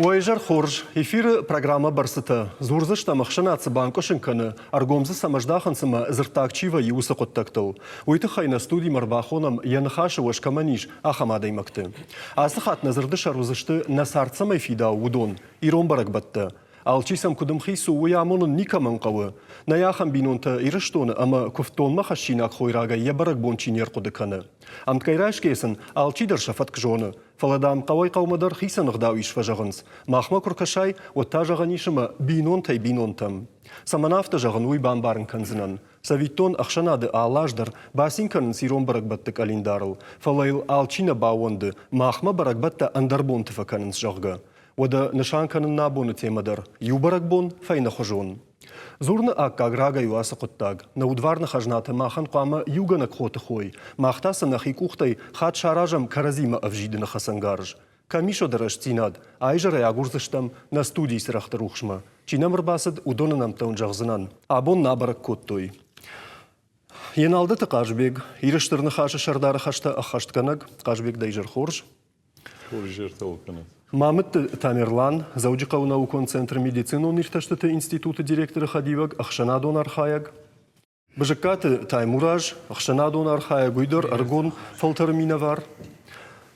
Уӕ изӕр хорз! Эфиры программӕ «Бӕрцытӕ» дзурдзыстӕм, ӕхсӕнад цы банкъуысын кӕны, ӕргом дзы цӕмӕ здахынц ӕмӕ дзырддаг чи вӕййы, уыцы хъуыддӕгтыл. Уый тыххӕй нӕ студимӕ ӕрбахонӕм, йӕ ныхасы уӕз кӕмӕн ис, ахӕм адӕймӕгты. Ацы хатт нӕ дзырды сӕр уыдзысты, нӕ цард цӕмӕй фидауы, уыдон, ирон бӕрӕгбӕттӕ. Алчи сӕм куыд ӕмхиц у, уый амонын никӕмӕн хъӕуы. Нӕй ахӕм бинонтӕ Ирыстоны ӕмӕ куывддонмӕ хӕссинаг хойрагӕй йӕ бӕрӕгбон чи не рхъуыды кӕны. Ӕмткӕй райсгӕйӕ сын алчидӕр сӕ фӕтк зоны. Фӕлӕ, дам, хъӕуӕй-хъӕумӕ дӕр хицӕн ӕгъдау ис фӕзӕгъынц. Махмӕ куы ркӕсай, уӕд та зӕгъӕн ис ӕмӕ бинонтӕй бинонтӕм. Цӕмӕн афтӕ зӕгъын, уый бамбарын кӕндзынӕн. Цӕвиттон, ӕхсӕнады алы аз дӕр бацин кӕнынц ирон бӕрӕгбӕтты къӕлиндарыл, фӕлӕ йыл алчи нӕ баууӕнды, махмӕ бӕрӕгбӕттӕ ӕндӕр бонты фӕкӕнынц, зӕгъгӕ. Уӕдӕ нысан кӕнын нӕ абоны темӕ дӕр иу бӕрӕгбон фӕйнӕхуызон. Дзурыны аккаг рагӕй у ацы хъуыддаг. Нӕ удварны хӕзнатӕ махӕн хъуамӕ иугӕнӕг хотых уой, мах та сӕ нӕхи къухтӕй хатт саразӕм кӕрӕдзимӕ ӕвзидыны хӕцӕнгарз. Кӕм ис уӕдӕ рӕстдзинад? Аизӕрӕй агурдзыстӕм нӕ студийы цырӕгъты рухсмӕ. Чи нӕм ӕрбацыд, уыдоны нӕмттӕ уын зӕгъдзынӕн. Абон нӕ абӕрӕг кодтой. Еналдыты Хъазбег, Иры Стыр Ныхасы сӕрдары хӕстӕ ӕххӕстгӕнӕг. Хъазбег, дӕ изӕр хорз. Мамытты Тамерлан, Дзӕуджыхъӕуы наукон центры медицинон иртӕстыты институты директоры хӕдивӕг, ӕхсӕнадон архайӕг. Бызыккаты Таймураз, ӕхсӕнадон архайӕг, уый дӕр ӕрыгон фӕлтӕры минӕвар.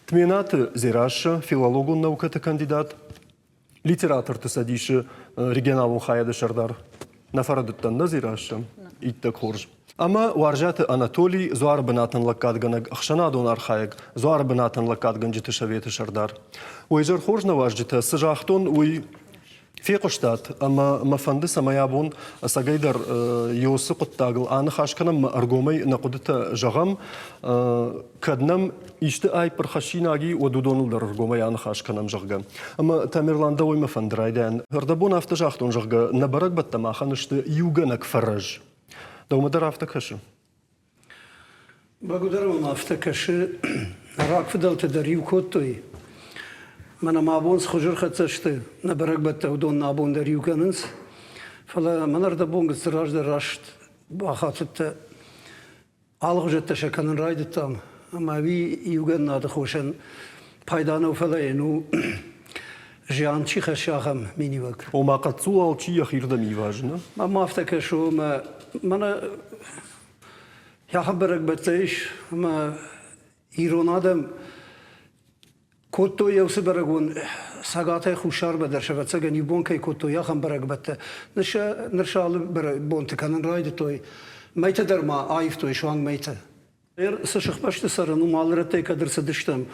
Тменаты Дзерассӕ, филологон наукӕты кандидат. Литераторты цӕдисы регионалон хайады сӕрдар. Нӕ фӕрӕдыдтӕн нӕ Дзерассӕ? Иттӕг хорз. Ӕмӕ Уарзиаты Анатолий дзуары бынатӕн лӕггадгӕнӕг ӕхсӕнадон архайӕг, дзуары бынатӕн лӕггадгӕнджыты советы сӕрдар. Уый изӕр хорз нӕ уазджытӕ, цы загътон, уый фехъуыстат ӕмӕ мӕ фӕнды, цӕмӕй абон ӕцӕгӕйдӕр Иосы хъуыддагыл аныхас кӕнӕм ӕмӕ ӕргомӕй нӕ хъуыдытӕ зӕгъӕм. Кӕд нӕм исты аипп ӕрхӕссинаг и, уӕд уыдоныл дӕр ӕргомӕй аныхас кӕнӕм, зӕгъгӕ. Ӕмӕ Тамерлан, дӕуӕй мӕ фӕнды райдайӕн. Ӕрдӕбон афтӕ загътон, зӕгъгӕ, нӕ бӕрӕгбӕттӕ махӕн сты иугӕнӕг фӕрӕз. Дӕумӕ дӕр афтӕ кӕсы? Бӕгуыдӕр мӕм афтӕ кӕсы, рагфыдӕлтӕ дӕр иу кодтой. Мӕнӕ ма абон цы хуызы рхӕццӕ сты, нӕ бӕрӕгбӕттӕ уыдон нӕ абон дӕр иу кӕнынц. Фӕлӕ мӕн ӕрдӕбон гыццыл раздӕр раст бахатыдтӕ, алыгъуызӕттӕ сӕ кӕнын райдыдтам, ӕмӕ уый иугӕнынады хосӕн пайда нӕу, фӕлӕ йын у зиан чи хӕссы, ахӕм миниуӕг. Ома хъӕццул алчи йӕхирдӕм ивазы, нӕ? Мӕм афтӕ кӕсы, ӕмӕ мӕнӕ ахӕм бӕрӕгбӕттӕ ис, ӕмӕ ирон адӕм кодтой уыцы бӕрӕгбон Цӕгатӕй Хуссармӕ дӕр, ӕвӕццӕгӕн, иу бон кӕй кодтой, ахӕм бӕрӕгбӕттӕ. Ныр сӕ алы бӕрӕгбонты кӕнын райдыдтой. Мӕйтӕ дӕр ма аивтой, суанг мӕйтӕ. Цы сыхбӕсты цӕрын, уым алы рӕттӕй кӕд ӕрцыдыстӕм,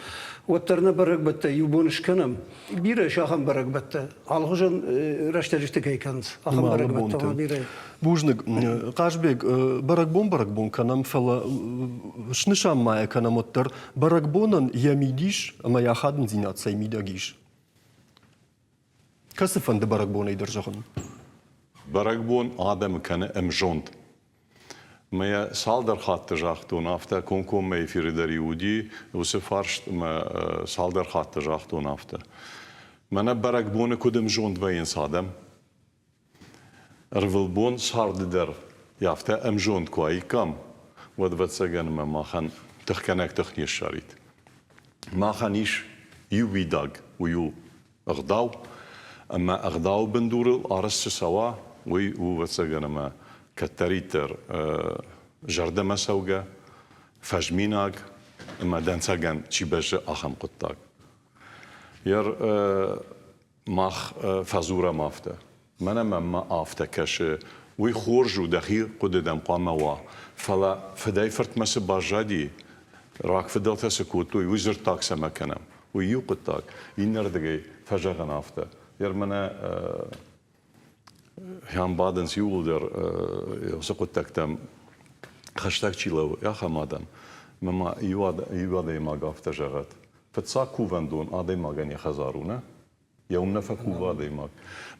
уӕддӕр нӕ бӕрӕгбӕттӕ иу бон скӕнӕм. Бирӕ ис ахӕм бӕрӕгбӕттӕ, алыхуызон рӕстӕджыты кӕй кӕнынц, ахӕм бӕрӕгбӕттӕ ма бирӕ. Бузныг. Хъазбег, бӕрӕгбон бӕрӕгбон кӕнӕм, фӕлӕ снысан ма йӕ кӕнӕм уӕддӕр, бӕрӕгбонӕн йӕ мидис ӕмӕ йӕ ахадындзинад цӕй мидӕг ис? Кӕцыфӕнды бӕрӕгбонӕй дӕр зӕгъын. Бӕрӕгбон адӕмы кӕны ӕмзонд. Мӕ йӕ цалдӕр хатты загътон, афтӕ комкоммӕ эфиры дӕр-иу уыди уыцы фарст ӕмӕ цалдӕр хатты загътон афтӕ. Мӕнӕ бӕрӕгбоны куыд ӕмзонд вӕййынц адӕм? Ӕрвылбон царды дӕр афтӕ ӕмзонд куы уаиккам, уӕд, ӕвӕццӕгӕн, ӕмӕ махӕн тыхгӕнӕг тых не ссарид. Махӕн ис иу уидаг, уый у ӕгъдау, ӕмӕ ӕгъдауы бындурыл арӕзт цы цӕуа, уый у, ӕвӕццӕгӕн, ӕмӕ кӕддӕриддӕр зӕрдӕмӕ цӕугӕ, фӕзминаг ӕмӕ дӕнцӕгӕн чи бӕззы, ахӕм хъуыддаг. Мах фӕдзурӕм афтӕ. Мӕнӕ мӕм афтӕ кӕсы, уый хорз у, дӕхи хъуыды дӕм хъуамӕ уа. Фӕлӕ фыдӕй-фыртмӕ цы баззади, рагфыдӕлтӕ цы кодтой, уый дзырддаг цӕмӕ кӕнӕм? Уый иу хъуыддаг. Иннӕрдыгӕй фӕзӕгъын афтӕ. Йер мӕнӕ хӕм бадынц иууылдӕр уыцы хъуыддӕгтӕм хӕстӕг чи лӕууы, ахӕм адӕм. Мӕ ма иу адӕймаг афтӕ зӕгъӕд, Фыццаг кувӕндон адӕймагӕн йӕ хӕдзар у, нӕ? Йӕ уым нӕ фӕкувы адӕймаг.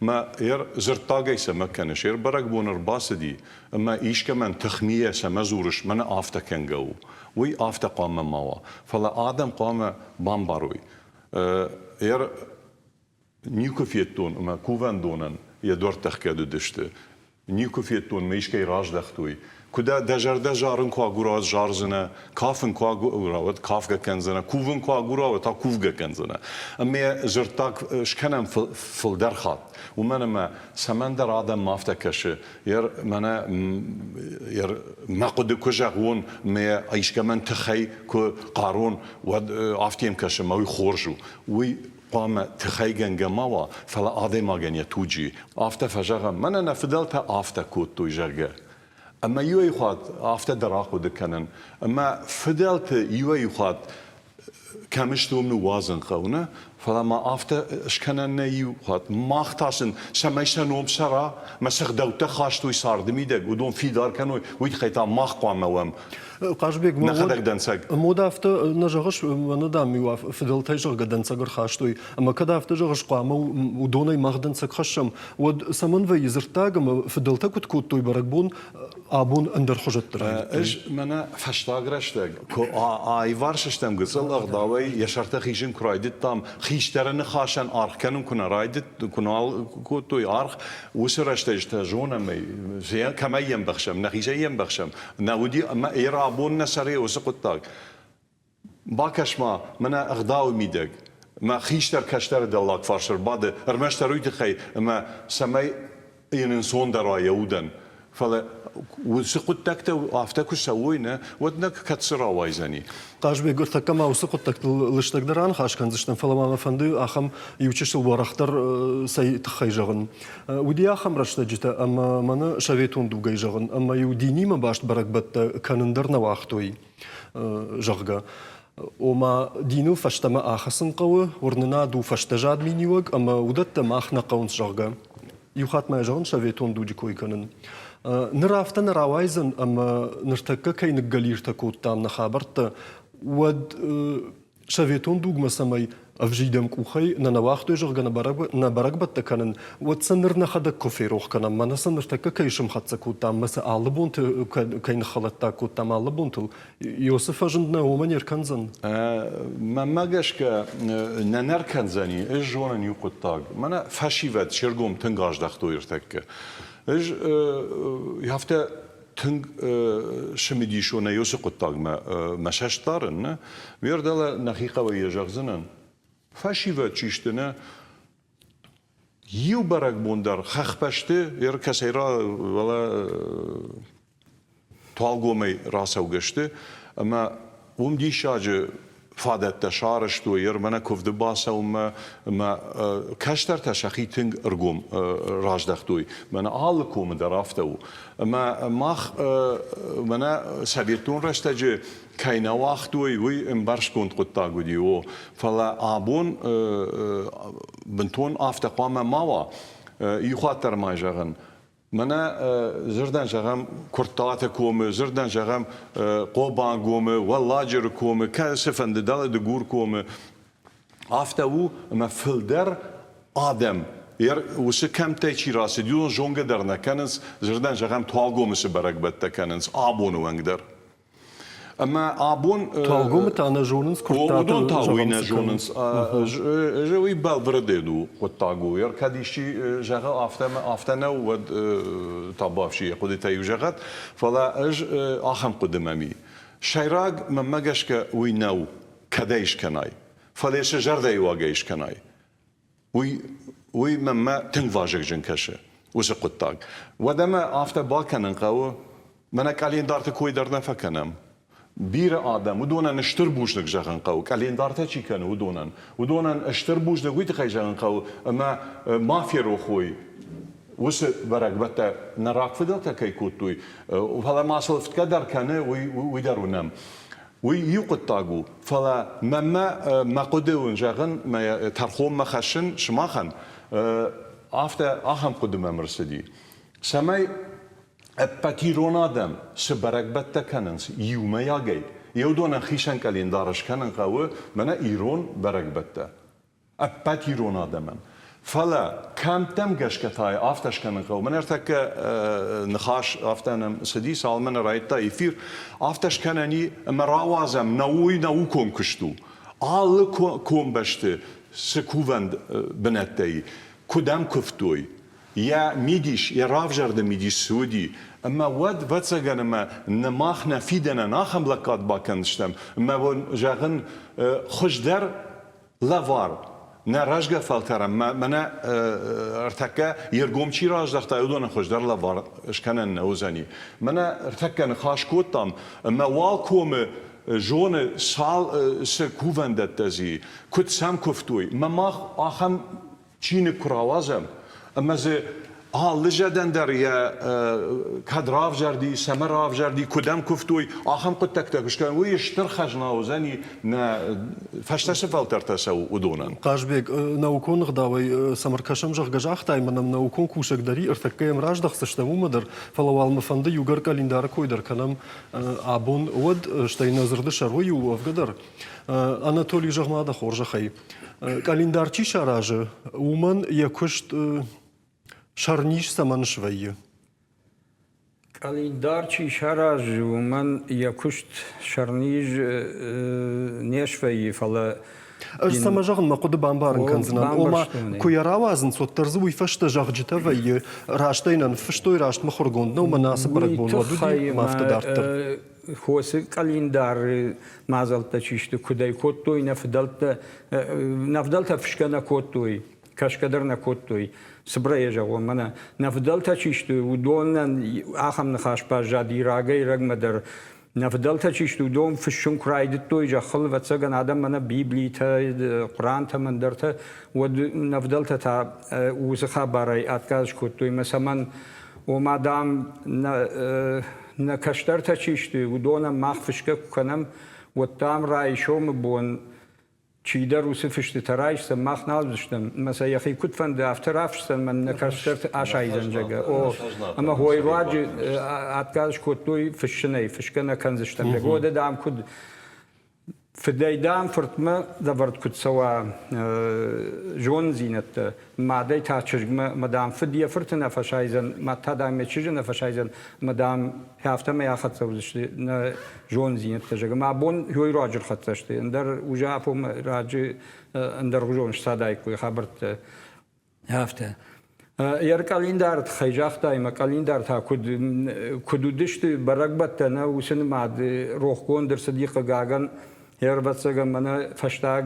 Мӕ ӕр дзырдтагӕй цӕмӕ кӕныс? Ӕр бӕрӕгбон ӕрбацыди, ӕмӕ искӕмӕн тыхмийӕ цӕмӕ дзурыс, мӕнӕ афтӕ кӕнгӕ у. Уый афтӕ хъуамӕ ма уа. Фӕлӕ адӕм хъуамӕ бамбарой. Ӕр Никуы федтон, ӕмӕ кувӕндонӕн йӕ дуӕрттӕ ӕхгӕд уыдысты. Никуы федтон, ӕмӕ искӕй раздӕхтой. Куы дӕ дӕ зӕрдӕ зарын куы агура, уӕд зардзынӕ, кафын куы агура, уӕд кафгӕ кӕндзынӕ, кувын куы агура, уӕд та кувгӕ кӕндзынӕ. Ӕмӕ дзырддаг скӕнӕм фылдӕр хатт. Уымӕн ӕмӕ цӕмӕндӕр адӕммӕ афтӕ кӕсы, ер мӕнӕ ер мӕ хъуыды куы зӕгъон, мӕ искӕмӕн тыхӕй куы хъарон, уӕд афтӕ йӕм кӕсы, мӕ уый хорз у. Уый хъуамӕ тыхӕйгӕнгӕ ма уа, фӕлӕ адӕймагӕн йӕ туджы. Афтӕ фӕзӕгъӕм, мӕнӕ нӕ фыдӕлтӕ афтӕ кодтой, зӕгъгӕ. Ӕмӕ иуӕй хатт афтӕ дӕр ахъуыды кӕнын, ӕмӕ фыдӕлты иуӕй-иу хатт кӕм сты, уым ныууадзын хъӕуы, нӕ? Фӕлӕ ма афтӕ скӕнӕн нӕ иу хатт. Мах та сын, цӕмӕй сӕ ном цӕра, мӕ цы гъдӕуттӕ хастой царды мидӕг, уыдон фидар кӕной, уый тыххӕй та мах хъуамӕ уӕм Хъазбег, нӕхӕдӕг дӕнцӕг. Мод афтӕ нӕ зӕгъыс, мӕнӕ дам-иу фыдӕлтӕй зӕгъгӕ дӕнцӕг ӕрхастой, ӕмӕ кӕд афтӕ зӕгъыс, хъуамӕ уыдонӕй мах дӕнцӕг хӕссӕм, уӕд цӕмӕн вӕййы дзырддаг ӕмӕ фыдӕлтӕ куыд кодтой бӕрӕгбон, абон ӕндӕр хуызӕтты райдыдтой? Ӕз мӕнӕ фӕстаг рӕстӕг куы аиварс стӕм гыццыл ӕгъдауӕй йӕ сӕртӕ хизын куы райдыдтам, хистӕры ныхасӕн аргъ кӕнын куы нӕ райдыд, куы нал кодтой аргъ, уыцы рӕстӕджытӕ зонӕм ӕй, кӕмӕй йӕ ӕмбӕхсӕм, нӕхицӕй йӕ ӕмбӕхсӕм, нӕ уыди ӕмӕ абон нӕ сӕрӕй уыцы хъуыддаг. Бакӕс-ма, мӕнӕ ӕгъдауы мидӕг. Мӕ хистӕр кӕстӕры дӕллаг фарс ӕрбады, ӕрмӕстдӕр уый тыххӕй, ӕмӕ цӕмӕй йын ӕнцондӕр уа йӕ удӕн. Фӕлӕ уыцы хъуыддӕгтӕ афтӕ куы цӕуой, нӕ, уӕд нӕ кӕд цы рауайдзӕни? Хъазбег, ӕртӕккӕ ма уыцы хъуыддӕгтыл лыстӕгдӕр аныхас кӕндзыстӕм, фӕлӕ ма мӕ фӕнды ахӕм иучысыл уӕрӕхдӕр цӕй тыххӕй зӕгъын. Уыди ахӕм рӕстӕджытӕ, ӕмӕ мӕнӕ советон дугӕй зӕгъын, ӕмӕ-иу динимӕ баст бӕрӕгбӕттӕ кӕнын дӕр нӕ уагътой. Зӕгъгӕ. Ома, диныл фӕстӕмӕ ахӕцын хъӕуы, уырнынад у фӕстӕзад миниуӕг ӕмӕ уыдӕттӕ мах нӕ хъӕуынц, зӕгъгӕ. Иу хатт ма зӕгъын, советон дуджы кой кӕнын. Ныр афтӕ нӕ рауайдзӕн, ӕмӕ ныртӕккӕ кӕй ныггӕлиртӕ кодтам нӕ хабӕрттӕ, уӕд советон дугмӕ цӕмӕй ӕвзидӕм къухӕй нӕ нӕ уагътой, зӕгъгӕ, нӕ бӕрӕгбӕттӕ кӕнын, уӕд сӕ ныр нӕхӕдӕг куы ферох кӕнӕм, мӕнӕ сӕ ныртӕккӕ кӕй сӕмхӕццӕ кодтам, мӕ сӕ алы бонты кӕй ныххӕлӕттаг кодтам алы бонтыл, Иосы фӕзынд нӕ уымӕ не ркӕндзӕн? Мӕнмӕ гӕсгӕ нӕ не ркӕндзӕни. Ӕз зонын иу хъуыддаг. Мӕнӕ фӕсивӕд се ргом тынг аздӕхтой ӕртӕккӕ. Ӕз афтӕ тынг цымыдисонӕй уыцы хъуыддагмӕ мӕ цӕст дарын, нӕ? Ме рдӕлӕ нӕхи хъӕуӕй йӕ зӕгъдзынӕн. Фӕсивӕд чи сты, нӕ? Иу бӕрӕгбон дӕр хӕхбӕсты ӕркӕсӕй уӕлӕ Туалгомӕй рацӕугӕ сты ӕмӕ уым диссаджы фадӕттӕ сарӕзтой ӕрмӕнӕ куывды бацӕуынмӕ ӕмӕ кӕстӕртӕ сӕхи тынг ӕргом раздӕхтой. Мӕнӕ алы комы дӕр афтӕ у. Ӕмӕ мах мӕнӕ советон рӕстӕджы кӕй нӕ уагътой, уый ӕмбӕрстгонд хъуыддаг уыди, о. Фӕлӕ абон бынтон афтӕ хъуамӕ ма уа. Иу хатт дӕр ма зӕгъын, мӕнӕ дзырдӕн зӕгъӕм, Куырттаты комы, дзырдӕн зӕгъӕм, Хъобангомы, Уӕлладжыры комы, кӕцыфӕнды дӕлӕ Дыгуркомы. Афтӕ у, ӕмӕ фылдӕр адӕм уыцы кӕмттӕй чи рацыд, уыдон зонгӕ дӕр нӕ кӕнынц, дзырдӕн зӕгъӕм, Туалгомы цы бӕрӕгбӕттӕ кӕнынц абоны онг дӕр. Ӕмӕ абон Туалгомы та нӕ зонынц, Куырттаты Уыдон та уый нӕ зонынц. Уый бӕлвырдӕй у хъуыддаг у. Кӕд исчи зӕгъы афтӕ ӕмӕ афтӕ нӕу, уӕд та бафси йӕ хъуыдытӕ иу зӕгъӕд. Фӕлӕ ӕз ахӕм хъуыды мӕм и. Сӕйраг, мӕнмӕ гӕсгӕ, уый нӕу, кӕдӕй скӕнай, фӕлӕ цы зӕрдӕйы уагӕй скӕнай. Уый, уый мӕнмӕ тынг вазыгджын кӕсы, уыцы хъуыддаг. Уӕдӕмӕ афтӕ бакӕнын хъӕуы, мӕнӕ къӕлиндарты кой дӕр нӕ фӕкӕнӕм. Бирӕ адӕм, уыдонӕн стыр бузныг зӕгъын хъӕуы, къӕлиндартӕ чи кӕны, уыдонӕн. Уыдонӕн стыр бузныг уый тыххӕй зӕгъын хъӕуы, ӕмӕ ма ферох уой, уыцы бӕрӕгбӕттӕ нӕ рагфыдӕлтӕ кӕй кодтой, фӕлӕ ма сыл фтгӕ дӕр кӕны, уый, уый дӕр уынӕм. Уый иу хъуыддаг у, фӕлӕ мӕнмӕ мӕ хъуыды уын зӕгъын, мӕ тӕрхонмӕ хӕссын сымахӕн, афтӕ ахӕм хъуыды мӕм ӕрцыди, цӕмӕй ӕппӕт ирон адӕм цы бӕрӕгбӕттӕ кӕнынц иумӕйагӕй, йе уыдонӕн хицӕн къӕлиндар скӕнын хъӕуы мӕнӕ ирон бӕрӕгбӕттӕ. ӕппӕт ирон адӕмӕн. Фӕлӕ кӕмттӕм гӕсгӕ та афтӕ скӕнын хъӕуы. Мӕн ӕртӕккӕ ныхас афтӕ нӕм цыди, цалынмӕ нӕ райдыдта эфир, афтӕ скӕнӕн и ӕмӕ рауадзӕм, науи наукон куыст у. Алы комбӕсты цы кувӕн бынӕттӕ и, куыд ӕм куывтой. Йӕ мидис, йӕ равзӕрды мидис цы уыди, ӕмӕ уӕд, ӕвӕццӕгӕн, ӕмӕ нӕ мах нӕ фидӕнӕн ахӕм лӕггад бакӕндзыстӕм, ӕмӕ уын, зӕгъын, хуыздӕр лӕвар нӕ рӕзгӕ фӕлтӕрӕн мӕнӕ ӕртӕккӕ йе ргом чи раздӕхта, уыдонӕн хуыздӕр лӕвар скӕнӕн нӕ уыдзӕни. Мӕнӕ ӕртӕккӕ ныхас кодтам, ӕмӕ уал комы зоны, цал цы кувӕндӕттӕ дзы, куыд сӕм куывтой. Мӕ мах ахӕм чиныг куы рауадзӕм, ӕмӕ дзы алы зӕдӕн дӕр йӕ кӕд равзӕрди, цӕмӕ равзӕрди, куыд ӕм куывтой, ахӕм хъуыддӕгтӕ куы скӕнӕм, уый стыр хӕзна уыдзӕни нӕ фӕстӕ цы фӕлтӕртӕ цӕуы, уыдонӕн. Хъазбег, наукон ӕгъдауӕй цӕмӕ ркӕсӕм, зӕгъгӕ, загътай, мӕнӕн наукон кусӕг дӕр и, ӕртӕккӕ йӕм раздӕхдзыстӕм уымӕ дӕр, фӕлӕ уал мӕ фӕнды иугӕр къӕлиндары кой дӕр кӕнӕм абон, уӕд, стӕй нӕ дзырды сӕр уый у уӕвгӕ дӕр. Анатолий, зӕгъ-ма дӕ хорзӕхӕй, къӕлиндар чи саразы, уымӕн йӕ куыст сӕрниз цӕмӕн свӕййы? Къӕлиндар чи саразы, уымӕн йӕ куыст сӕрниз не свӕййы, фӕлӕ Ӕз цӕмӕ зӕгъын, мӕ хъуыды бамбарын кӕндзынӕн. Ома, куы йӕ рауадзынц, уӕддӕр дзы уый фӕстӕ зӕгъджытӕ вӕййы, раст ӕй нӕ ныффыстой, раст мыхуыргонд нӕу, мӕнӕ ацы бӕрӕгбон уӕд уыди, ӕмӕ афтӕ дарддӕр. Хосы къӕлиндары мадзӕлттӕ чи сты, куыд ӕй кодтой нӕ фыдӕлтӕ, нӕ фыдӕлтӕ фысгӕ нӕ кодтой, кӕсгӕ дӕр нӕ кодтой. Цыбырӕй йӕ зӕгъон, мӕнӕ нӕ фыдӕлтӕ чи сты, уыдонӕн ахӕм ныхас баззади рагӕй-рӕгмӕ дӕр. Нӕ фыдӕлтӕ чи сты, уыдон фыссын куы райдыдтой зӕххыл, ӕвӕццӕгӕн, адӕм мӕнӕ Библитӕ, Хъуырантӕ, ӕндӕртӕ, уӕд нӕ фыдӕлтӕ та уыцы хабарӕй отказ кодтой. Мӕ цӕмӕн, ома, дам, нӕ Нӕ кӕстӕртӕ чи сты, уыдонӕн мах фысгӕ куы кӕнӕм, уӕд, дам, райсомы бон чидӕр уыцы фыстытӕ райсдзӕн, мах нал уыдзыстӕм, ӕмӕ сӕ йӕхи куыд фӕнды, афтӕ рафысдзӕн, мӕн нӕ кӕстӕрты асайдзӕн, зӕгъгӕ. О, ӕмӕ хойы руаджы отказ кодтой фыссынӕй, фысгӕ нӕ кӕндзыстӕм, зӕгъгӕ. Уӕдӕ, дам, куыд Фыдӕй, дам, фыртмӕ лӕвӕрд куыд цӕуа зонындзинӕдтӕ, мадӕй та чызгмӕ, ӕмӕ, дам, фыд йӕ фырты нӕ фӕсайдзӕн, мад та, дам, йӕ чызджы нӕ фӕсайдзӕн, ӕмӕ, дам, афтӕмӕй ахӕццӕ уыдзысты нӕ зонындзинӕдтӕ, зӕгъгӕ. Мӕ абон уый руаджы рхӕццӕ сты, ӕндӕр уже афонмӕ раджы ӕндӕргъуызон сцадаиккой хабӕрттӕ. Афтӕ. Йӕ къӕлиндары тыххӕй загътай, мӕ къӕлиндар та куыд, куыд уыдысты бӕрӕгбӕттӕ, нӕ уыцы нымад рохгонд ӕрцыди хъыгагӕн, ӕрвӕццӕгӕн мӕнӕ фӕстаг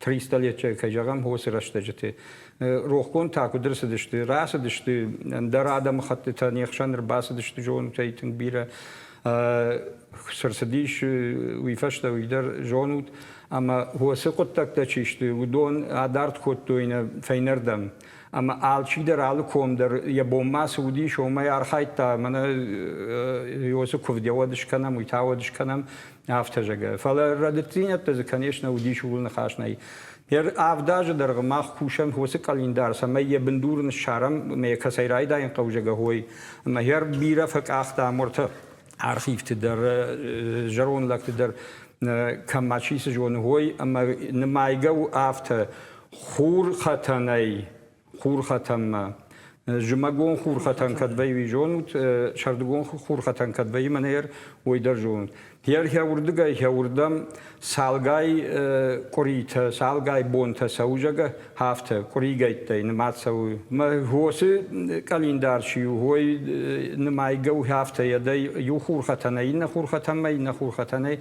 тристолетчӕ, кӕй зӕгъӕм, уыцы рӕстӕджыты. Рохгонд та куыд ӕрцыдысты? Рацыдысты ӕндӕр адӕмыхӕттытӕ, не хсӕн ӕрбацыдысты зонутӕй тынг бирӕ. Цы рцыдис, уый фӕстӕ уый дӕр зонут. Ӕмӕ уыцы хъуыддӕгтӕ чи сты, уыдон адард кодтой нӕ фӕйнӕрдӕм. Ӕмӕ алчидӕр, алы ком дӕр йӕ бонмӕ цы уыдис, уымӕй архайдта, мӕнӕ уыцы куывд уӕд скӕнӕм, уый та уӕд скӕнӕм, афтӕ зӕгъгӕ. Фӕлӕ рӕдыддзинӕдтӕ дзы, конечно, уыдис, ууыл ныхас нӕй. Ныр авд азы дӕргъы мах кусӕм уыцы къӕлиндар, цӕмӕй йӕ бындур ныссарӕм ӕмӕ йӕ кӕцӕй райдайын хъӕуы, зӕгъгӕ, хой. Ӕмӕ йӕ бирӕ фӕкъахтам уӕртӕ архивты дӕр, зӕронд лӕгты дӕр, кӕм ма чи цы зоны, уой, ӕмӕ нымайгӕ у афтӕ, хурхӕтӕнӕй хурхӕтӕнмӕ. Зымӕгон хурхӕтӕн кӕд вӕййы, зонут, сӕрдыгон хурхӕтӕн кӕд вӕййы, мӕнӕ ер, уой дӕр зонут. Ер хеурдыгӕй хеурдӕм цалгай къуыритӕ, цалгай бонтӕ цӕуы, зӕгъгӕ, афтӕ къуыригӕйттӕй нымад цӕуы. Мӕ хосы къӕлиндар чи у, уой нымайгӕ у афтӕ, йӕ иу хурхӕтӕнӕй иннӕ хурхӕтӕнмӕ, иннӕ хурхӕтӕнӕй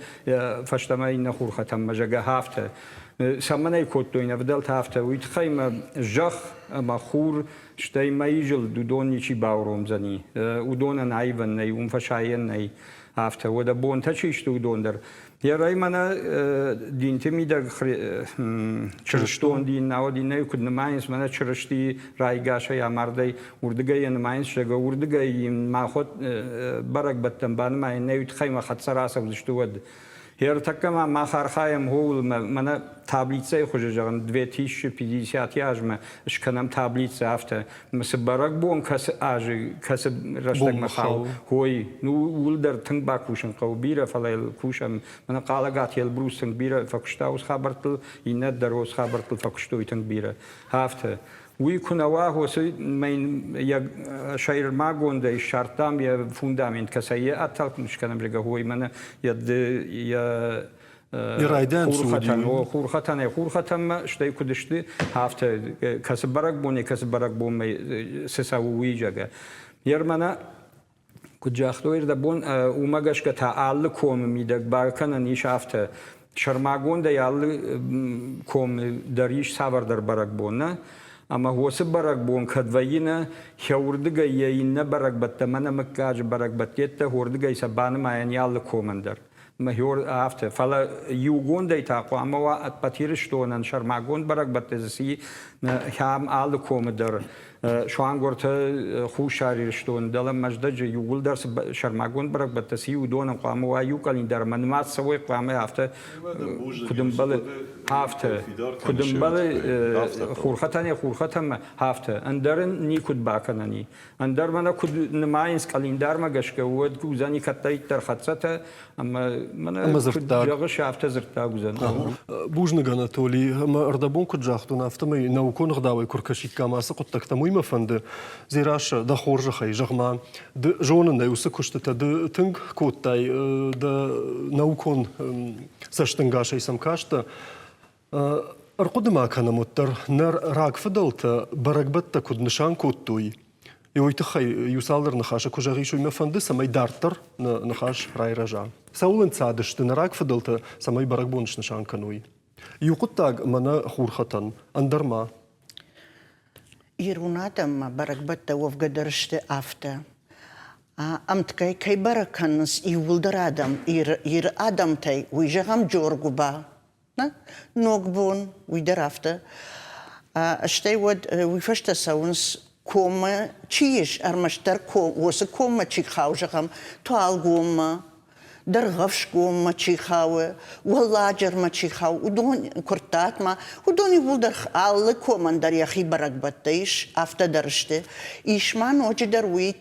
фӕстӕмӕ иннӕ хурхӕтӕнмӕ, зӕгъгӕ, афтӕ. Цӕмӕн ӕй кодтой нӕ фыдӕлтӕ афтӕ, уый тыххӕй мӕ зӕхх ӕмӕ хур, стӕй мӕйы зылд уыдон ничи бауромдзӕни. Уыдонӕн аивӕн нӕй, уым фӕсайӕн нӕй. Афтӕ, уӕдӕ бонтӕ чи сты, уыдон дӕр. Ерӕй мӕнӕ динты мидӕг чырыстон дин, науӕд иннӕйы куыд нымайынц, мӕнӕ Чырыстийы райгасӕй амардӕй, уырдыгӕй йӕ нымайынц, зӕгъгӕ, уырдыгӕй махуӕт бӕрӕгбӕттӕм банымайын нӕй, уый тыххӕй мӕ хӕццӕ рацӕудзысты уӕд. Ӕртӕккӕ ма мах архайӕм ууыл, мӕнӕ таблицӕйы хуызы зӕгъын, 2050 азмӕ скӕнӕм таблицӕ афтӕ, цы бӕрӕгбон кӕцы азы, кӕцы рӕстӕгмӕ хауы, ой, ну ууыл дӕр тынг бакусын хъӕуы бирӕ, фӕлӕ йыл кусӕм. Мӕнӕ Хъалӕгаты Эльбрус тынг бирӕ фӕкуыста уыцы хабӕрттыл, иннӕ дӕр уыцы хабӕрттыл фӕкуыстой тынг бирӕ. Афтӕ. Уый куы нӕ уа, уыцы йӕ сӕрмагондӕй ссардтам йӕ фундамент, кӕцӕй йӕ отталкнуть скӕнӕм, зӕгъгӕ, ой, мӕнӕ йӕ йӕ Хурхӕтӕн, о, хурхӕтӕнӕй хурхӕтӕнмӕ, стӕй куыд сты, афтӕ кӕцы бӕрӕгбонӕй кӕцы бӕрӕгбонмӕ цы цӕуы, уый зӕгъгӕ. Йер мӕнӕ куыд загътой ӕрдӕбон, уымӕ гӕсгӕ та алы комы мидӕг бакӕнӕн ис афтӕ. Сӕрмагондӕй алы комы дӕр ис цавӕрдӕр бӕрӕгбон, нӕ? Ӕмӕ уыцы бӕрӕгбон кӕд вӕййы нӕ, хӕуырдыгӕй йӕ иннӕ бӕрӕгбӕттӕ мӕнӕ мыггаджы бӕрӕгбӕттӕ уырдыгӕй сӕ банымайӕн алы комӕн дӕр. Афтӕ, фӕлӕ иугондӕй та хъуамӕ уа ӕппӕт Ирыстонӕн сӕрмагонд бӕрӕгбӕттӕ дзы цы ахӕм алы комы дӕр суангуыртӕ Хуссар Ирыстоны, дӕлӕ Мӕздӕджы иууылдӕр цы сӕрмагонд бӕрӕгбӕттӕ цы уыдонӕн хъуамӕ уа иу къӕлиндар ӕмӕ нымад цӕуой хъуамӕ афтӕ, куыд ӕмбӕлы, афтӕ, куыд ӕмбӕлы хурхӕтӕнӕй хурхӕтӕнмӕ, афтӕ. Ӕндӕр ын никуыд бакӕнӕн и. Ӕндӕр мӕнӕ куыд нымайынц къӕлиндармӕ гӕсгӕ, уӕд уыдзӕни кӕддӕриддӕр хӕццӕтӕ ӕмӕ мӕнӕ куыд зӕгъыс, афтӕ дзырддаг уыдзӕн. Бузныг, Анатоли. Ӕмӕ ӕрдӕбон куыд загътон, афтӕмӕй наукон ӕгъдауӕй куы ркӕсиккам ацы хъуыддӕгтӕм, уый мӕ фӕнды. Дзерассӕ, дӕ хорзӕхӕй, зӕгъ-ма, ды зонын ӕй уыцы куыстытӕ ды тынг кодтай, дӕ наукон цӕстӕнгасӕй сӕм кастӕ. Ӕрхъуыды ма кӕнӕм уӕддӕр, нӕ рагфыдӕлтӕ бӕрӕгбӕттӕ куыд нысан кодтой, уый тыххӕй иу-цалдӕр ныхасы куы зӕгъис, уый мӕ фӕнды, цӕмӕй дарддӕр нӕ ныхас райрӕза. Цӕуыл ӕнцадысты нӕ рагфыдӕлтӕ, цӕмӕй бӕрӕгбон снысан кӕной? Иу хъуыддаг мӕнӕ хурхӕтӕн, ӕндӕр ма. Ирон адӕммӕ бӕрӕгбӕттӕ уӕвгӕ дӕр сты афтӕ. Ӕмткӕй кӕй бӕрӕг кӕнынц иууылдӕр адӕм, Иры адӕмтӕй, уый зӕгъӕм Джоргуыба, Ногбон, уый дӕр афтӕ. Стӕй уӕд уый фӕстӕ цӕуынц коммӕ чи ис, ӕрмӕстдӕр уыцы коммӕ чи хауы, зӕгъӕм, Туалгоммӕ, Дӕргъӕвсгоммӕ чи хауы, Уӕлладжырмӕ чи хауы, уыдон Куырттатмӕ, уыдон иууылдӕр алы комӕн дӕр йӕхи бӕрӕгбӕттӕ ис, афтӕ дӕр сты. Ис ма ноджыдӕр уый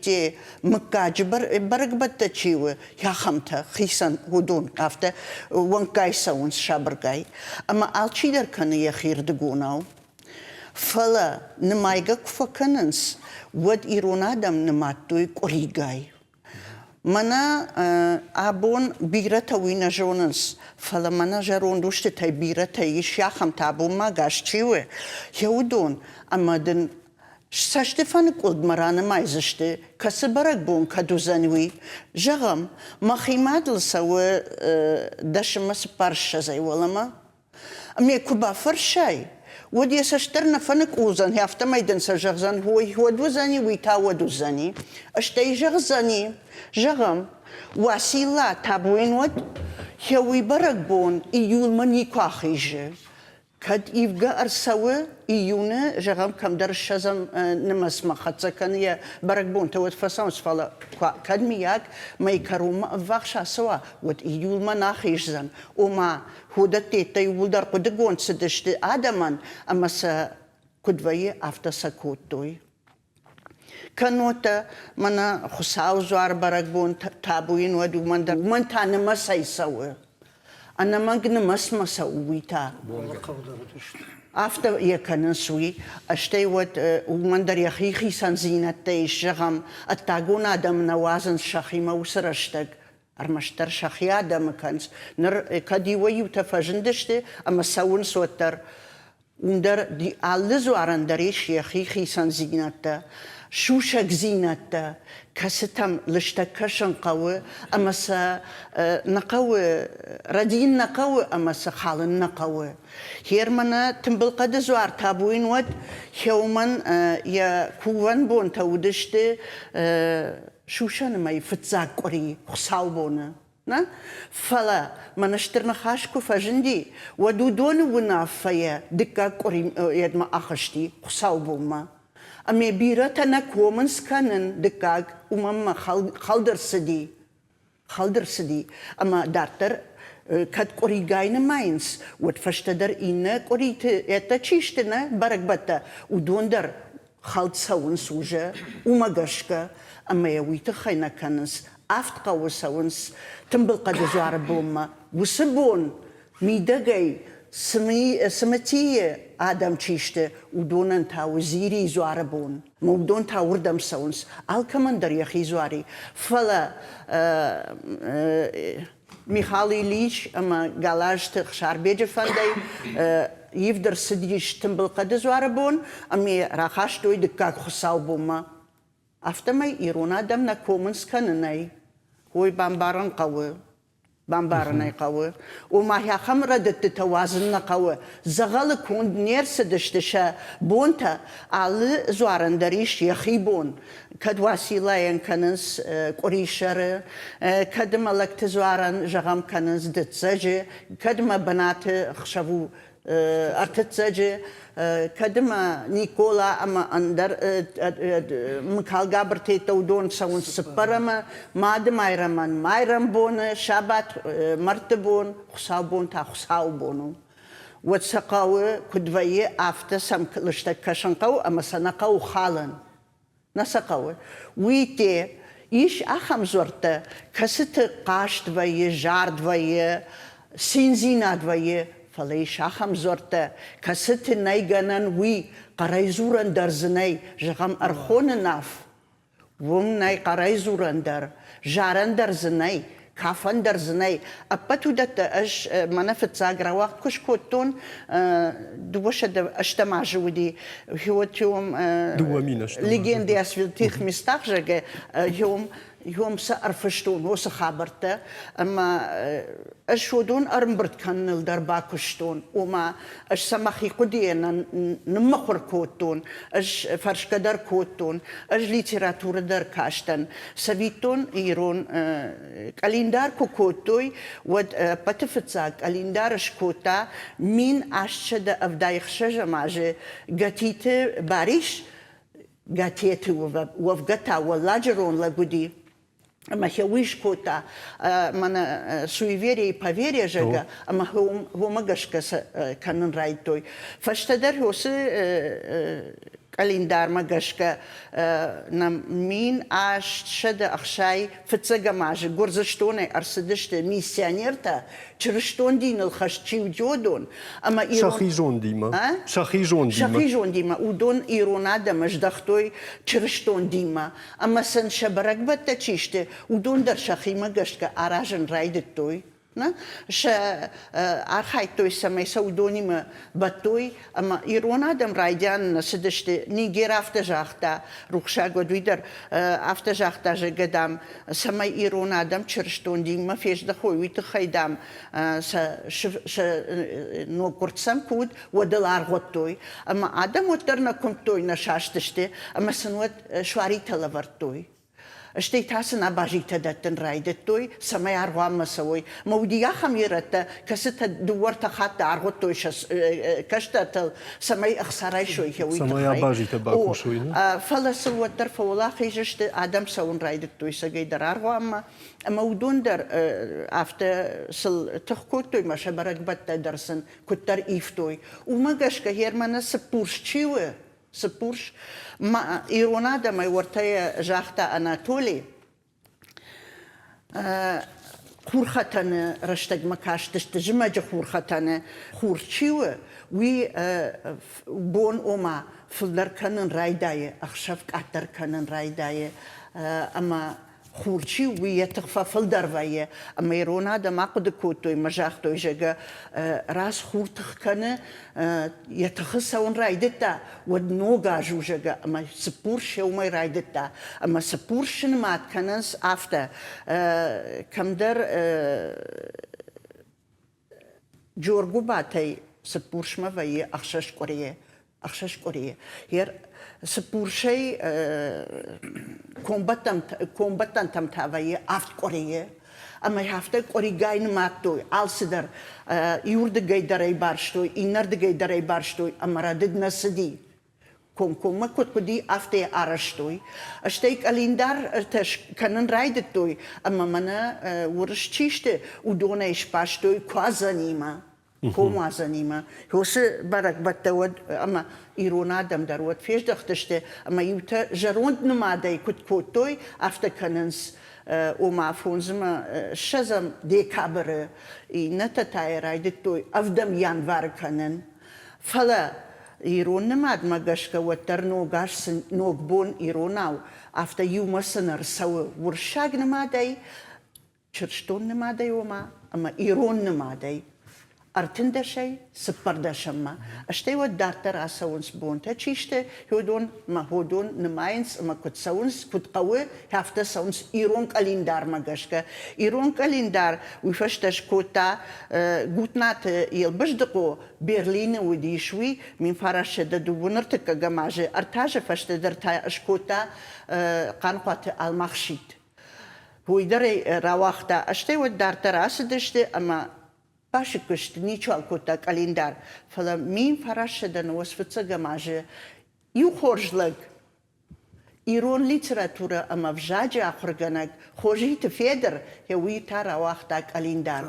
мыггаджы бӕрӕгбӕттӕ чи у, ахӕмтӕ, хицӕн уыдон афтӕ уӕнггай цӕуынц сабыргай. Ӕмӕ алчидӕр кӕны йӕхирдыгонау. Фӕлӕ нымайгӕ куы фӕкӕнынц, уӕд ирон адӕм нымадтой къуыригай. Мӕнӕ абон бирӕтӕ уый нӕ зонынц, фӕлӕ мӕнӕ зӕронд устытӕй бирӕтӕ ис ахӕмтӕ, абон ма гас чи у, йӕ уыдон, ӕмӕ дын Цӕстыфӕныкъуылдмӕ ранымайдзысты, кӕцы бӕрӕгбон кӕд уыдзӕн, уый. Зӕгъӕм, мӕхи мадыл цӕуы дӕсмӕ цыппарссӕдзӕй уӕлӕмӕ. Ӕмӕ куы бафӕрсай, уӕд йӕ цӕст дӕр нӕ фӕныкъулдзӕн, афтӕмӕй дын сӕ зӕгъдзӕн, ой, уӕд уыдзӕни, уый та уӕд уыдзӕни. Стӕй зӕгъдзӕни, зӕгъӕм, Уацилла табуйын уӕд, йӕ уый бӕрӕгбон июлмӕ никуы ахизы. Кӕд ивгӕ ӕрцӕуы июны, зӕгъӕм, кӕмдӕр ссӕдзӕм нымӕцмӕ хӕццӕ кӕны йӕ бӕрӕгбонтӕ, уӕд фӕцӕуынц, фӕлӕ кӕд мыййаг мӕй кӕронмӕ ӕввахс ацӕуа, уӕд июлмӕ нӕ ахиздзӕн. Ома, уыдӕттӕ иууылдӕр хъуыдыгонд цыдысты адӕмӕн ӕмӕ сӕ куыд вӕййы, афтӕ сӕ кодтой. Кӕннод дӕ мӕнӕ Хуыцауы дзуар бӕрӕгбон табу йын уӕд уымӕн дӕр. Уымӕн та нымӕцӕй цӕуы. Ӕнӕмӕнг нымӕцмӕ цӕуы уый та. Афтӕ йӕ кӕнынц уый. Стӕй уӕд уымӕн дӕр йӕхи хицӕндзинӕдтӕ ис, зӕгъӕм, ӕддагон адӕм нӕ уадзынц сӕхимӕ уыцы рӕстӕг. Ӕрмӕстдӕр сӕхи адӕмы кӕнынц. Ныр кӕд иуӕй-иутӕ фӕзындысты ӕмӕ цӕуынц, уӕддӕр Уым дӕр алы дзуарӕн дӕр ис йӕхи хицӕндзинӕдтӕ, сусӕгдзинӕдтӕ, кӕцытӕм лыстӕг кӕсын хъӕуы ӕмӕ сӕ нӕ хъӕуы, рӕдийын нӕ хъӕуы ӕмӕ сӕ халын нӕ хъӕуы. Германы тымбылхъӕды дзуар табуйын уӕд Хеумӕн йӕ кувӕн бонтӕ уыдысты сусӕны мӕйы фыццаг къуыри хуыцаубоны. Нӕ, фӕлӕ мӕнӕ стыр ныхас куы фӕзынди, уӕд уыдоны уынаффӕйӕ дыккаг къуыри йедмӕ ахызти хуыцаубонмӕ. Ӕмӕ бирӕтӕ нӕ комынц кӕнын дыккаг, уымӕн мӕ хӕлд ӕрцыди. Хӕлд ӕрцыди. Ӕмӕ дарддӕр кӕд къуыригай нымайынц, уӕд фӕстӕдӕр иннӕ къуыриты йедтӕ чи сты, нӕ бӕрӕгбӕттӕ, уыдон дӕр хӕлд цӕуынц уже, уымӕ гӕсгӕ, ӕмӕ йӕ уый тыххӕй нӕ кӕнынц. Авд хъӕуы цӕуынц Тымбылхъӕды дзуары бонмӕ. Уыцы бон мидӕгӕй Цымытийы адӕм чи сты, уыдонӕн та у Зирийы дзуары бон. Уыдон та уырдӕм цӕуынц. Алкӕмӕн дӕр йӕхи дзуар и. Фӕлӕ. Михал Ильич ӕмӕ Галазты Хсарбеджы фӕндӕй ивд ӕрцыдис Тымбылхъӕды дзуары бон ӕмӕ рахастой дыккаг хуыцаубонмӕ. Афтӕмӕй ирон адӕм нӕ комынц кӕнынӕй. Уый бамбарын хъӕуы. Бамбарын ӕй хъӕуы. Ома ахӕм рӕдыдтытӕ уадзын нӕ хъӕуы. Дзӕгъӕлы конд не рцыдысты сӕ бонтӕ. Алы дзуарӕн дӕр ис йӕхи бон. Кӕд Уациллайӕн кӕнынц къуырисӕры, кӕд ӕмӕ лӕгты дзуарӕн, зӕгъӕм, кӕнынц дыццӕджы, кӕд ӕмӕ бынаты хсӕв у ӕртыццӕджы, кӕд ӕмӕ Никола ӕмӕ ӕндӕр Мыкалгабыртӕ уыдон цӕуынц цыппӕрӕмы, Мады Майрӕмӕн майрӕмбоны, сабат мӕрдты бон, хуыцаубон та хуыцаубон у. Уӕд сӕ хъӕуы, куыд вӕййы, афтӕ сӕм лыстӕг кӕсын хъӕуы ӕмӕ сӕ нӕ хъӕуы халын. Нӕ сӕ хъӕуы. Уый те ис ахӕм дзуӕрттӕ, кӕцыты хъазт вӕййы, зард вӕййы, циндзинад вӕййы, фӕлӕ ис ахӕм дзуӕрттӕ, кӕцыты нӕй гӕнӕн уый, хъӕрӕй дзурӕн дӕр дзы нӕй, зӕгъӕм, ӕрхоны наф. Уым нӕй хъӕрӕй дзурӕн дӕр, зарӕн дӕр дзы нӕй, кафӕн дӕр дзы нӕй. Ӕппӕт уыдӕттӕ ӕз мӕнӕ фыццаг рауагъд куы скодтон, 208 азы уыди, Геотиум легенды о святых местах, зӕгъгӕ, уым сӕ ӕрфыстон уыцы хабӕрттӕ ӕмӕ ӕз уыдон ӕрӕмбырд кӕныныл дӕр бакуыстон. Ома, ӕз сӕ мӕхи хъуыдыйӕ ныммыхуыр кодтон, ӕз фӕрсгӕ дӕр кодтон, ӕз литературӕ дӕр кастӕн. Цӕвиттон, ирон къӕлиндар куы кодтой, уӕд ӕппӕты фыццаг къӕлиндар скодта 1876 азы Гатиты Барис, Гатеты уӕвгӕ та уӕлладжырон лӕг уыди. Ӕмӕ йӕ уый скодта мӕнӕ суеверие и поверье, зӕгъгӕ, ӕмӕ уымӕ гӕсгӕ кӕнын райдыдтой. Фӕстӕдӕр уыцы къӕлиндармӕ гӕсгӕ нӕм 1860 фыццӕгӕм азы Гуырдзыстонӕй ӕрцыдысты миссионертӕ, чырыстон диныл хӕст чи уыди, уыдон. Ӕмӕ ирон... Сӕхи зондимӕ. Сӕхи зондимӕ. Сӕхи зондимӕ. Уыдон ирон адӕмы здӕхтой чырыстон динмӕ. Ӕмӕ сын сӕ бӕрӕгбӕттӕ чи сты, уыдон дӕр сӕхимӕ гӕсгӕ аразын райдыдтой. Нӕ? Сӕ архайдтой, цӕмӕй сӕ уыдонимӕ бӕттой. Ӕмӕ ирон адӕм райдианы нӕ цыдысты. Нигер афтӕ загъта, рухсаг уӕд уый дӕр, афтӕ загъта, зӕгъгӕ, дам, цӕмӕй ирон адӕм чырыстон динмӕ фездӕхой, уый тыххӕй, дам, сӕ, сӕ ноггуырд сӕм куы уыд, уӕд ыл аргъуыдтой. Ӕмӕ адӕм уӕддӕр нӕ куымдтой, нӕ састысты, ӕмӕ сын уӕд суаритӕ лӕвӕрдтой. Стӕй та сын абазитӕ дӕттын райдыдтой, цӕмӕй аргъуанмӕ цӕуой. Мӕ уыди ахӕм ирӕттӕ, кӕцытӕ дыууӕ-ӕртӕ хатты аргъуыдтой сӕ кӕстӕртыл, цӕмӕй ӕхца райсой уый Цӕмӕй абазитӕ бакусой. Фӕлӕ сыл уӕддӕр фӕуӕлахиз сты, адӕм цӕуын райдыдтой цӕгӕйдӕр аргъуанмӕ. Ӕмӕ уыдон дӕр афтӕ сыл тых кодтой, мӕ сӕ бӕрӕгбӕттӕ дӕр сын куыддӕр ивтой. Уымӕ гӕсгӕ Германы цыппурс чи у, Цыппурс ма ирон адӕмӕй уӕртӕ загъта Анатоли, хурхӕтӕны рӕстӕгмӕ кастысты, зымӕджы хурхӕтӕны хур чи у, уый бон ома фылдӕр кӕнын райдайы, ӕхсӕв къаддӕр кӕнын райдайы ӕмӕ хур чи у, уый йӕ тых фӕфылдӕр вӕййы. Ӕмӕ ирон адӕм ахъуыды кодтой ӕмӕ загътой, зӕгъгӕ, раз хур тых кӕны, йӕ тыхы цӕуын райдыдта, уӕд ног аз у, зӕгъгӕ, ӕмӕ цыппурс уымӕй райдыдта. Ӕмӕ цыппурсы нымад кӕнынц афтӕ, кӕмдӕр Джоргуыбатӕй цыппурсмӕ вӕййы ӕхсӕз къуырийы. Ӕхсӕз къуырийы. Йе цыппурсӕй комбӕттӕнтӕм та вӕййы авд къуырийы. Ӕмӕ афтӕ къуыригай нымадтой алцыдӕр. Иуырдыгӕй дӕр ӕй барстой, иннӕрдыгӕй дӕр ӕй барстой, ӕмӕ рӕдыд нӕ цыди. Комкоммӕ куыд хъуыди, афтӕ йӕ арӕзтой. Стӕй къӕлиндартӕ кӕнын райдыдтой, ӕмӕ мӕнӕ уырыс чи сты, уыдонӕй сбастой куадзӕнимӕ, комуадзӕнимӕ. Уыцы бӕрӕгбӕттӕ уӕд ӕмӕ ирон адӕм дӕр уӕд фездӕхтысты, ӕмӕ иутӕ зӕронд нымадӕй куыд кодтой, афтӕ кӕнынц, ома фондзмӕ ссӕдзӕм декабры, иннӕтӕ та йӕ райдыдтой ӕвдӕм январы кӕнын. Фӕлӕ ирон нымадмӕ гӕсгӕ уӕддӕр ног аз сын ног бон иронау, афтӕ иумӕ сын ӕрцӕуы уырыссаг нымадӕй. Чырыстон нымадӕй ома ӕмӕ ирон нымадӕй ӕртындӕсӕй цыппӕрдӕсӕммӕ. Стӕй уӕд дарддӕр ацӕуынц бонтӕ чи сты, уыдон ӕмӕ уыдон нымайынц ӕмӕ куыд цӕуынц, куыд хъӕуы, афтӕ цӕуынц ирон къӕлиндармӕ гӕсгӕ. Ирон къӕлиндар уый фӕстӕ скодта Гутнаты Елбыздыхъо, Берлины уыдис уый, 1902 ӕртыккӕгӕм азы, ӕртӕ азы фӕстӕдӕр та скодта Хъанхъуаты Алмахситт. Уый дӕр ӕй рауагъта. Стӕй уӕд дарддӕр ацыдысты ӕмӕ басыкк сты, ничиуал кодта къӕлиндар. Фӕлӕ 1995 азы иу хорз лӕг, ирон литературӕ ӕмӕ взаджы ахуыргӕнӕг Хозиты Федыр, уый та рауагъта къӕлиндар.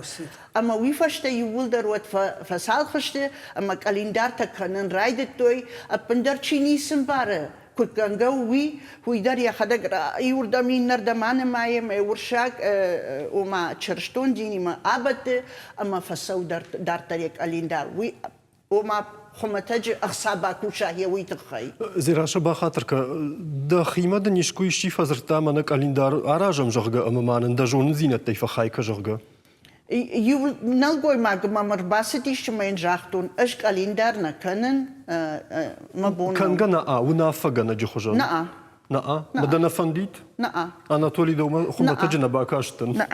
Ӕмӕ уый фӕстӕ иууылдӕр уӕд фӕцалх сты ӕмӕ къӕлиндартӕ кӕнын райдыдтой, ӕппындӕр чи ницы мбары, куыд кӕнгӕ у, уый, уый дӕр йӕхӕдӕг иуырдӕм иннӕрдӕм анымайы ӕмӕ уырыссаг, ома чырыстон динимӕ абӕтты ӕмӕ фӕцӕуы дарддӕр йӕ къӕлиндар. Уый, ома, хуымӕтӕджы ӕхца бакуса йӕ уый тыххӕй. Дзерассӕ, бахатыр кӕ, дӕхимӕ дын искуы исчи фӕдзырдта, мӕнӕ къӕлиндар аразӕм, зӕгъгӕ, ӕмӕ ма нын дӕ зонындзинӕдтӕй фӕхай кӕ, зӕгъгӕ? Иу нӕлгоймаг мӕм ӕрбацыдис ӕмӕ йын загътон, ӕз къӕлиндар нӕ кӕнын, мӕ бон Кӕнгӕ нӕ, уынаффӕгӕнӕджы хуызӕн? Нӕ. Нӕ? Мӕ дӕ нӕ фӕндид? Нӕ. Анатолий, дӕумӕ хуымӕтӕджы нӕ бакастӕн? Нӕ.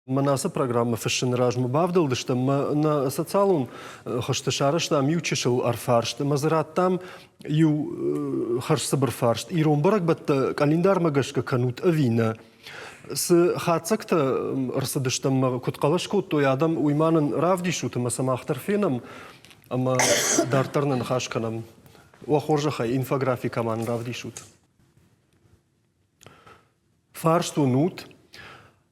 Мӕн ацы программӕ фыссыны размӕ бавдӕлдыстӕм мӕ нӕ социалон хызты сарӕзтам иу чысыл ӕрфарст ӕмӕ дзы радтам иу хӕрзцыбыр фарст. Ирон бӕрӕгбӕттӕ къӕлиндармӕ гӕсгӕ кӕнут ӕви нӕ? Цы хатдзӕгтӕ ӕрцыдыстӕм ӕмӕ куыд хъӕлӕс кодтой адӕм, уый ма нын равдисут ӕмӕ сӕ мах дӕр фенӕм ӕмӕ дарддӕр нӕ ныхас кӕнӕм. Уӕ хорзӕхӕй, инфографикӕ ма нын равдисут. Фарст уынут.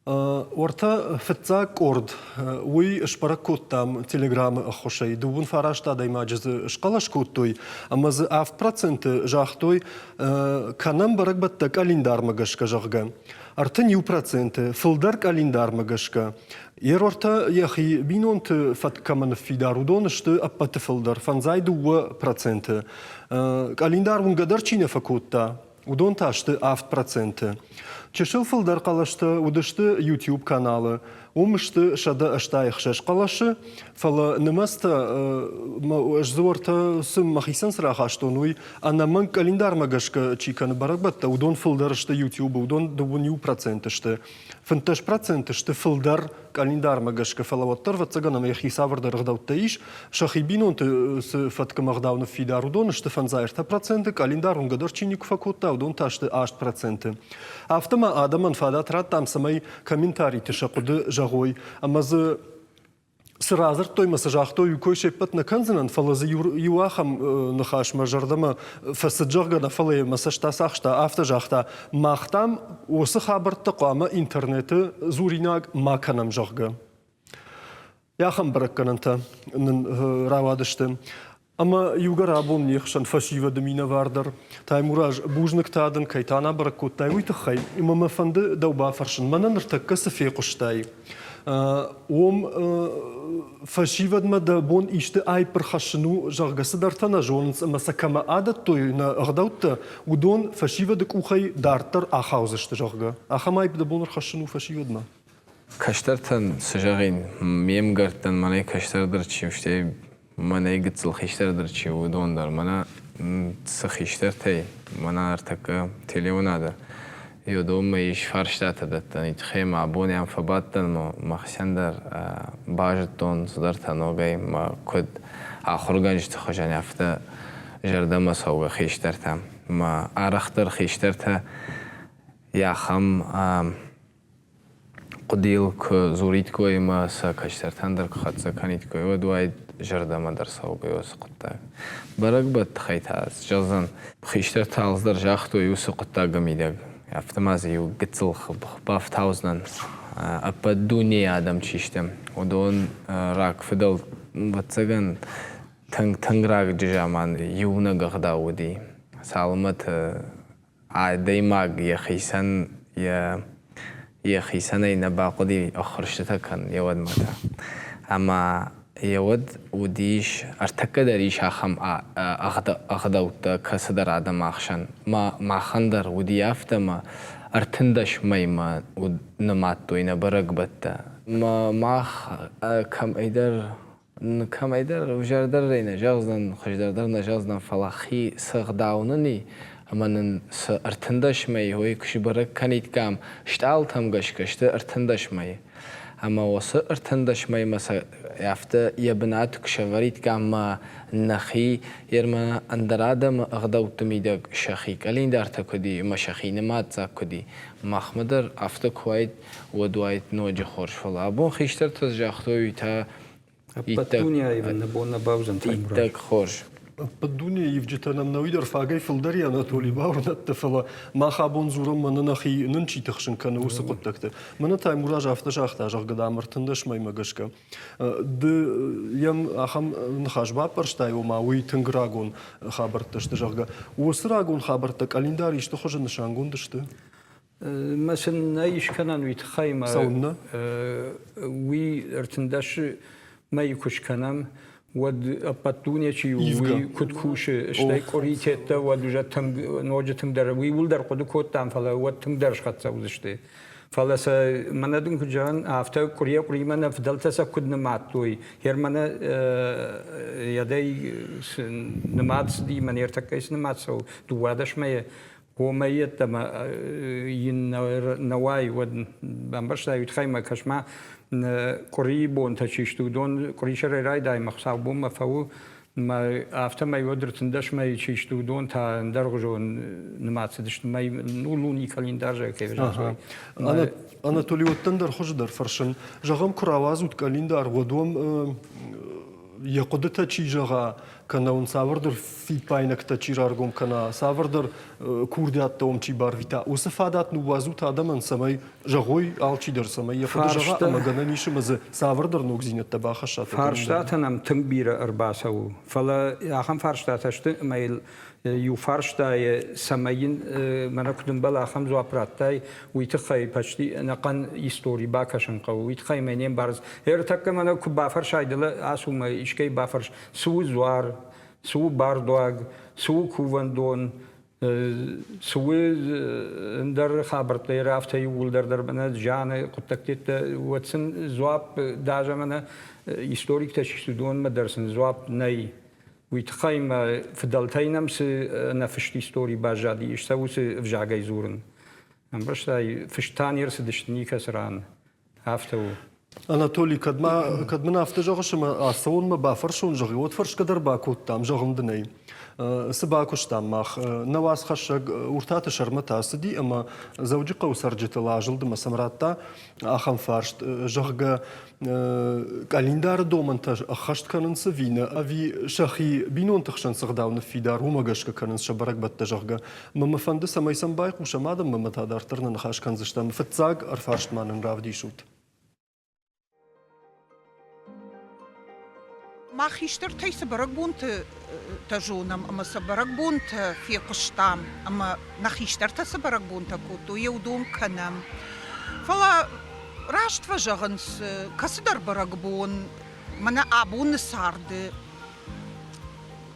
Уӕртӕ фыццаг къорд, уый сбӕрӕг кодтам телеграммы ӕххуысӕй. Дыууын фараст адӕймаджы дзы схъӕлӕс кодтой ӕмӕ дзы 7% загътой, кӕнӕм бӕрӕгбӕттӕ къӕлиндармӕ гӕсгӕ, зӕгъгӕ. 31% фылдӕр къӕлиндармӕ гӕсгӕ. Йе рортӕ йӕхи бинонты фӕтк кӕмӕн ныффидар, уыдон сты ӕппӕты фылдӕр, 52%. Къӕлиндар уынгӕ дӕр чи нӕ фӕкодта, Уыдон та сты 7%. Чысыл фылдӕр хъӕлӕстӕ уыдысты YouTube каналы. Уым сты 186 хъӕлӕсы, фӕлӕ нымӕцтӕ ӕз дзы уӕртӕ цы мӕхицӕн цы рахастон, уый ӕнӕмӕнг къӕлиндармӕ гӕсгӕ чи кӕны бӕрӕгбӕттӕ, уыдон фылдӕр сты YouTube-ы, уыдон 21% сты. 15% сты фылдӕр къӕлиндармӕ гӕсгӕ, фӕлӕ уӕддӕр, ӕвӕццӕгӕн, ӕмӕ йӕхи цавӕрдӕр ӕгъдӕуттӕ ис, сӕхи бинонты цы фӕткӕмӕ ӕгъдау ныффидар, уыдон сты 53%, къӕлиндар уынгӕ дӕр чи никуы фӕкодта, уыдон та сты 8%. Афтӕ ма адӕмӕн фадат радтам, цӕмӕй комментариты сӕ хъуыды зӕгъой ӕмӕ дзы цы радзырдтой мӕ цы загътой, уый кой се ппӕт нӕ кӕндзынӕн, фӕлӕ дзы иу ахӕм ныхас мӕ зӕрдӕмӕ фӕцыд, зӕгъгӕ, нӕ, фӕлӕ мӕ цӕст ацахста, афтӕ загъта, мах, дам, уыцы хабӕрттӕ хъуамӕ интернеты дзуринаг ма кӕнӕм, зӕгъгӕ. Ахӕм бӕрӕггӕнӕнтӕ нын рауадысты. Ӕмӕ иугӕр абон не хсӕн фӕсивӕды минӕвар дӕр, Таймураз, бузныг та дын, кӕй та нӕ бӕрӕг кодтай, уый тыххӕй. Ӕмӕ мӕ фӕнды дӕу бафӕрсын, мӕнӕ ныртӕккӕ цы фехъуыстай, уым фӕсивӕдмӕ дӕ бон исты аипп ӕрхӕссын у, зӕгъгӕ, цыдӕртӕ нӕ зонынц ӕмӕ сӕ кӕмӕ адӕттой нӕ ӕгъдӕуттӕ, уыдон фӕсивӕды къухӕй дарддӕр ахаудзысты, зӕгъгӕ. Ахӕм аипп дӕ бон ӕрхӕссын у фӕсивӕдмӕ? Кӕстӕртӕн цы зӕгъин, ме мгӕрттӕн мӕнӕй кӕстӕрдӕр чи у, стӕй мӕнӕй гыццыл хистӕрдӕр чи у, уыдон дӕр. Мӕнӕ цы хистӕртӕй, мӕнӕ ӕртӕккӕ телеуынады уыдонмӕ ис фарстатӕ дӕттӕн. И тыххӕй ма абон ам фӕбадтӕн мӕхицӕн дӕр базыдтон цыдӕртӕ ногӕй, мӕ куыд ахуыргӕнджыты хуызӕн, афтӕ зӕрдӕмӕ цӕугӕ хистӕртӕ. Мӕ арӕхдӕр хистӕртӕ ахӕм хъуыдыйыл куы дзуриккой ӕмӕ сӕ кӕстӕртӕн дӕр куы хӕццӕ кӕниккой, уӕд уаид зӕрдӕмӕ дӕр цӕугӕ уыцы хъуыддаг. Бӕрӕгбӕтты тыххӕй та зӕгъдзӕн, хистӕртӕ алцыдӕр загътой уыцы хъуыддагы мидӕг. Афтӕ ма дзы иу гыццыл бафтаудзынӕн. Ӕппӕт дунейы адӕм чи сты, уыдон рагфыдӕл, ӕвӕццӕгӕн, тынг тынг раджы заман иунӕг ӕгъдау уыди. Цалынмӕ адӕймаг йӕхицӕн йӕ йӕхицӕнӕй нӕ бахъуыди ӕххуырстытӕ кӕнын йӕ уӕдмӕ та. Ӕмӕ Еуӕд уыдис, ӕртӕккӕ дӕр ис ахӕм ӕгъдӕуттӕ кӕцыдӕр адӕмы ӕхсӕн. Махӕн дӕр уыди афтӕ ӕмӕ 13 мӕймӕ нымадтой нӕ бӕрӕгбӕттӕ. Мах кӕмӕйдӕр кӕмӕйдӕр ӕвзӕрдӕрӕй нӕ зӕгъдзӕн, хуыздӕрдӕр нӕ зӕгъдзӕн, фӕлӕ хи цы ӕгъдау нын и, ӕмӕ нын цы 13 мӕйы уый куы сбӕрӕг кӕниккам, стъалытӕм гӕсгӕ сты 13 мӕйы. Ӕмӕ уыцы 13 мӕймӕ сӕ афтӕ йӕ бынат куы сӕвӕриккам ӕмӕ нӕхи ермӕ ӕндӕр адӕмы ӕгъдӕутты мидӕг сӕхи къӕлиндартӕ куыд и ӕмӕ сӕхи нымӕццаг куыд и, махмӕ дӕр афтӕ куы уаид, уӕд уаид ноджы хорз. Фӕлӕ абон хистӕртӕ загътой, уый та Ӕппӕт дуне аивын нӕ бон нӕ бауыдзӕн, Таймураз. Иттӕг хорз. Ӕппӕт дунейы ивджытӕ нӕм нӕуи дӕр фагӕй фылдӕр и Анатолий бауырнӕдта, фӕлӕ мах абон дзурӕм мӕнӕ нӕхи нын чи тыхсын кӕны, уыцы хъуыддӕгты. Мӕнӕ Таймураз афтӕ загъта, зӕгъгӕ, дам, 13 мӕймӕ гӕсгӕ. Ды йӕм ахӕм ныхас баппӕрстай, ома уый тынг рагон хабӕрттӕ сты, зӕгъгӕ. Уыцы рагон хабӕрттӕ къӕлиндар исты хуызы нысангонд сты? Мӕ сын нӕ искӕнӕн уый тыххӕй мӕ Цӕуыннӕ? Уый 13 мӕйы куы скӕнӕм, уӕд ӕппӕт дуне чи у, уый куыд кусы, стӕй къуыритеттӕ уӕд уже тынг, ноджы тынгдӕр, уыйуыл дӕр хъуыды кодтам, фӕлӕ уӕд тынгдӕр схӕццӕ уыдзысты. Фӕлӕ сӕ мӕнӕ дын куыд зӕгъын, афтӕ къуырийӕ-къуыримӕ нӕ фыдӕлтӕ сӕ куыд нымадтой, Германы йӕдӕй нымад цыди, мӕ не ртӕккӕй цы нымад цӕуы, 12 мӕйы Уомӕй йеддӕмӕ ин нӕ уай, уӕд бамбӕрстай, уый тыххӕй мӕ кӕс-ма, къуырийы бонтӕ чи сты, уыдон къуырисӕрӕй райдай мӕ хуыцаубонмӕ фӕуы, мӕ афтӕмӕй уӕд 13 мӕйы чи сты, уыдон та ӕндӕргъуызон нымад цыдысты. Мӕй ну луни календар же кӕй загътой. Анатолий, уӕддӕр дӕр хуыздӕр фӕрсын. Зӕгъӕм, куы рауадзут къӕлиндар, уӕд уӕм йӕ хъуыдытӕ чи зӕгъа, кӕнӕ уын цавӕрдӕр фиппаинӕгтӕ чи раргом кӕна, цавӕрдӕр курдиаттӕ уӕм чи барвита, уыцы фадат ныууадзут адӕмӕн, цӕмӕй зӕгъой алчидӕр, цӕмӕй йӕ хъуыды зӕгъа ӕмӕ гӕнӕн ис ӕмӕ дзы цавӕрдӕр ногдзинӕдтӕ бахӕссат. Фарстатӕ нӕм тынг бирӕ ӕрбацӕуы, фӕлӕ ахӕм фарстатӕ сты, ӕмӕ йыл иу фарстайы, цӕмӕй йын мӕнӕ куыд ӕмбӕлы, ахӕм дзуапп радтай, уый тыххӕй почти ӕнӕхъӕн истори бакӕсын хъӕуы. Уый тыххӕй мӕ не мбарынц. Ӕртӕккӕ мӕнӕ куы бафӕрсай, дӕлӕ ацу мӕ искӕй бафӕрс, цы у дзуар, цы у бардуаг, цы у кувӕндон, цы у ӕндӕр хабӕрттӕ, афтӕ иууылдӕр дӕр мӕнӕ зианы хъуыддӕгтӕ, уӕд сын дзуапп даже мӕнӕ историктӕ чи сты, уыдонмӕ дӕр сын дзуапп нӕй. Уый тыххӕй мӕ фыдӕлтӕй нӕм цы ӕнӕфыст истори баззади, ис сӕ уыцы ӕвзагӕй дзурын. Ӕмбӕрстай, фыст та не рцыдысты никӕцы ран. Афтӕ у. Анатолий, кӕд, ма, кӕд мын афтӕ зӕгъыс ӕмӕ ацӕуон мӕ бафӕрсон, зӕгъы, уӕд фӕрсгӕ дӕр бакодтам, зӕгъын дын ӕй. Цы бакуыстам мах? Нӕ уацхӕссӕг Уртаты сӕрмӕ та ацыди ӕмӕ Дзӕуджыхъӕуы цӕрджытыл азылд ӕмӕ сӕм радта ахӕм фарст, зӕгъгӕ, къӕлиндары домӕнтӕ ӕххӕст кӕнынц ӕви нӕ, ӕви сӕхи бинонты хсӕн цы гъдау ныффидар, уымӕ гӕсгӕ кӕнынц сӕ бӕрӕгбӕттӕ, зӕгъгӕ. Мӕ мӕ фӕнды, цӕмӕй сӕм байхъусӕм адӕммӕ ӕмӕ та дарддӕр нӕ ныхас кӕндзыстӕм. Фыццаг ӕрфарст ма нын равдисут. Мах хистӕртӕй цы бӕрӕгбонтӕ зонӕм ӕмӕ цы бӕрӕгбонтӕ фехъуыстам ӕмӕ нӕ хистӕртӕ цы бӕрӕгбонтӕ кодтой, уыдон кӕнӕм. Фӕлӕ раст фӕзӕгъынц, кӕцыдӕр бӕрӕгбон мӕнӕ абоны царды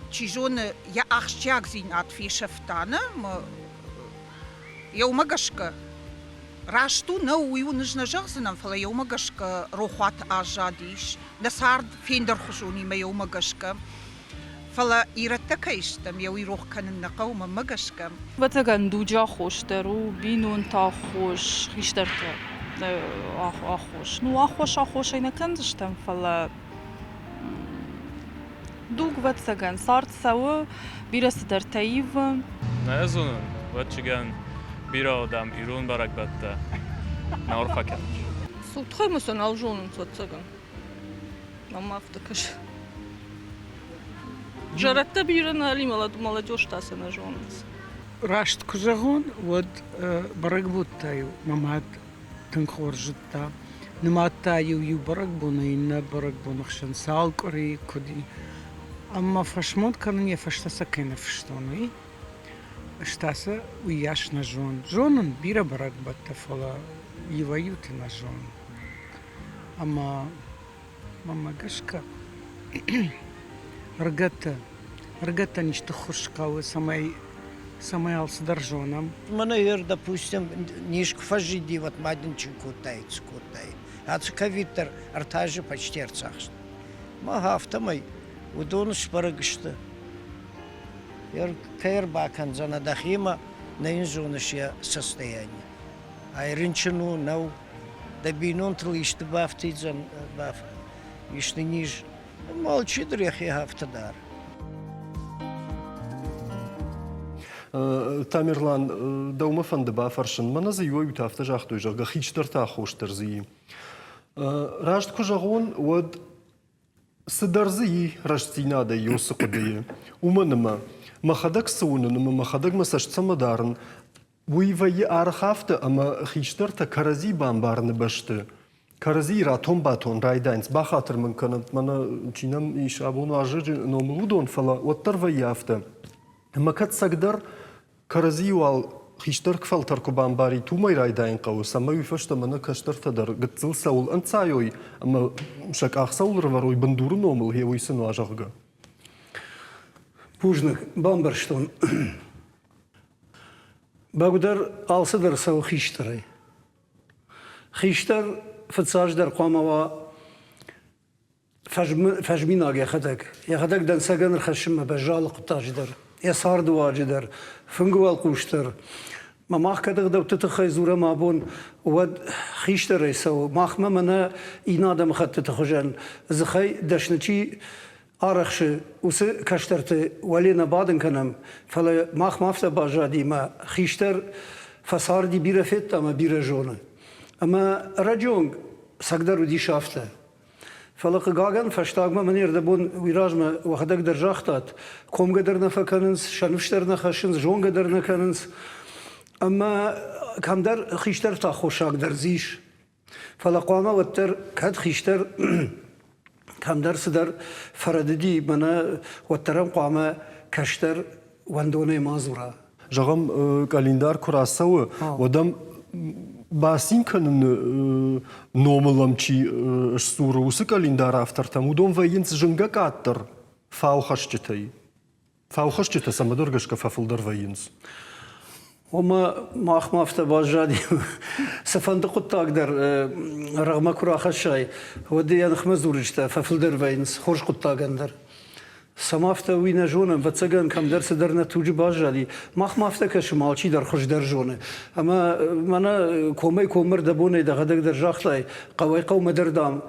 чи зоны, йӕ ахсджиагдзинад фесӕфта, нӕ? Йӕ уымӕ гӕсгӕ раст у, нӕу, уый уын ӕз нӕ зӕгъдзынӕн, фӕлӕ йӕ уымӕ гӕсгӕ рохуаты аззадис. Нӕ цард фендӕрхуызонимӕ йӕ уымӕ гӕсгӕ. Фӕлӕ ирӕттӕ кӕй стӕм, йӕ уый рох кӕнын нӕ хъӕуы мӕнмӕ гӕсгӕ. Ӕвӕццӕгӕн, дуджы аххос дӕр у, бинонты аххос, хистӕрты аххос. Ну, аххос аххосӕй нӕ кӕндзыстӕм, фӕлӕ дуг, ӕвӕццӕгӕн, цард цӕуы, бирӕ цыдӕртӕ ивы. Нӕ зонын, ӕвӕццӕгӕн, бирӕ адӕм ирон бӕрӕгбӕттӕ нӕ арфӕ кӕнынц. Судхӕй мӕ сӕ нал зонынц, ӕвӕццӕгӕн. Мӕнмӕ афтӕ кӕсы. Зӕрӕдтӕ бирӕ нал и, молодежь та сӕ нӕ зонынц. Раст куы зӕгъон, уӕд бӕрӕгбӕттӕ-иу мӕ мад тынг хорз зыдта. Нымадта-иу иу бӕрӕгбонӕй иннӕ бӕрӕгбоны хсӕн цал къуырийы куыд и. Ӕмӕ фӕсмон кӕнын йӕ фӕстӕ сӕ кӕй нӕ фыстон, уый. Ӕз та сӕ уыйас нӕ зонын. Зонын бирӕ бӕрӕгбӕттӕ, фӕлӕ иуӕй-иуты нӕ зонын. Ӕмӕ мӕнмӕ гӕсгӕ. Ӕрыгӕттӕ. Ӕрыгӕттӕн исты ххуыс хъӕуы, цӕмӕй цӕмӕй алцыдӕр зонӕм. Мӕнӕ ер, допустим, низ куы фӕззиди, уӕд ма дын чи кодтаид, цы кодтаид. Ацы ковид дӕр ӕртӕ азы почти ӕрцахст. Мах афтӕмӕй уыдон сбӕрӕг сты. Кӕй ӕрбакӕндзӕнӕ дӕхимӕ, нӕ йын зоныс йӕ состояние. Ай рынчын у, нӕу, дӕ бинонтыл исты бафтидзӕн, исты низ. Алчидӕр йӕхи афтӕ дары. Тамерлан, дӕумӕ фӕнды бафӕрсын, мӕнӕ дзы иуӕй-иутӕ афтӕ загътой, зӕгъгӕ, хистӕрты аххос дӕр дзы и. Раст куы зӕгъон, уӕд цыдӕр дзы и рӕстдзинадӕй уыцы хъуыдыйы. Уымӕн ӕмӕ мӕхӕдӕг цы уынын ӕмӕ мӕхӕдӕг мӕ цӕст цӕмӕ дарын, уый вӕййы арӕх афтӕ, ӕмӕ хистӕртӕ кӕрӕдзи бамбарыны бӕсты кӕрӕдзийы ратон-батон райдайынц. Бахатыр мын кӕнӕнт, мӕнӕ чи нӕм ис абон уазӕджы номыл уыдон, фӕлӕ уӕддӕр вӕййы афтӕ. Ӕмӕ кӕд цӕгдӕр кӕрӕдзийы уал хистӕр фӕлтӕр куы бамбарид, уымӕй райдайын хъӕуы, цӕмӕй уый фӕстӕ мӕнӕ кӕстӕртӕ дӕр гыццыл цӕуыл ӕнцайой ӕмӕ сӕ къах цӕуыл ӕрӕвӕрой бындуры номыл, гъе уый сын уа, зӕгъгӕ. Бузныг, бамбӕрстон. Бӕгуыдӕр алцыдӕр цӕуы хистӕрӕй. Хистӕр фыццаджыдӕр хъуамӕ уа фӕзминаг йӕхӕдӕг. Йӕхӕдӕг дӕнцӕгӕн ӕрхӕссынмӕ бӕззы алы хъуыддаджы дӕр, йӕ цардыуаджы дӕр, фынгы уӕлхъус дӕр. Мӕ мах кӕд ӕгъдӕутты тыххӕй дзурӕм абон, уӕд хистӕрӕй цӕуы. Махмӕ мӕнӕ иннӕ адӕмыхӕттыты хуызӕн дзыхӕй дӕсны чи арӕхсы, уыцы кӕстӕрты уӕле нӕ бадын кӕнӕм, фӕлӕ махмӕ афтӕ баззади мӕ хистӕр фӕцарди бирӕ федта ӕмӕ бирӕ зоны. Ӕмӕ ӕрӕджы онг цӕгдӕр уыдис афтӕ. Фӕлӕ хъыгагӕн, фӕстагмӕ мын ӕрдӕбон уый размӕ уӕхӕдӕг дӕр загътат, комгӕ дӕр нӕ фӕкӕнынц, сӕ ныфс дӕр нӕ хӕссынц, зонгӕ дӕр нӕ кӕнынц. Ӕмӕ кӕмдӕр хистӕрты аххосаг дӕр дзы ис. Фӕлӕ хъуамӕ уӕддӕр кӕд хистӕр кӕмдӕр цыдӕр фӕрӕдыди, мӕнӕ уӕддӕр ӕм хъуамӕ кӕстӕр уӕндонӕй ма дзура. Зӕгъӕм, къӕлиндар куы рацӕуы, уӕд ӕм бацин кӕныны номыл ӕм чи сдзуры, уыцы къӕлиндары автортӕм уыдон вӕййынц зынгӕ къаддӕр фаухӕсджытӕй. Фаухӕсджытӕ цӕмӕдӕр гӕсгӕ фӕфылдӕр вӕййынц. Ома махмӕ афтӕ баззади, цыфӕнды хъуыддаг дӕр рӕгъмӕ куы рахӕссай, уӕд йӕ ныхмӕ дзурджытӕ фӕфылдӕр вӕййынц хорз хъуыддагӕн дӕр. Цӕмӕ афтӕ уый нӕ зонӕм, ӕвӕццӕгӕн, кӕмдӕр цыдӕр нӕ туджы баззади. Махмӕ афтӕ кӕсы, алчи дӕр хуыздӕр зоны. Ӕмӕ мӕнӕ комӕй коммӕ рдӕбонӕй дӕхӕдӕг дӕр загътай, хъӕуӕй хъӕумӕ дӕр, дам,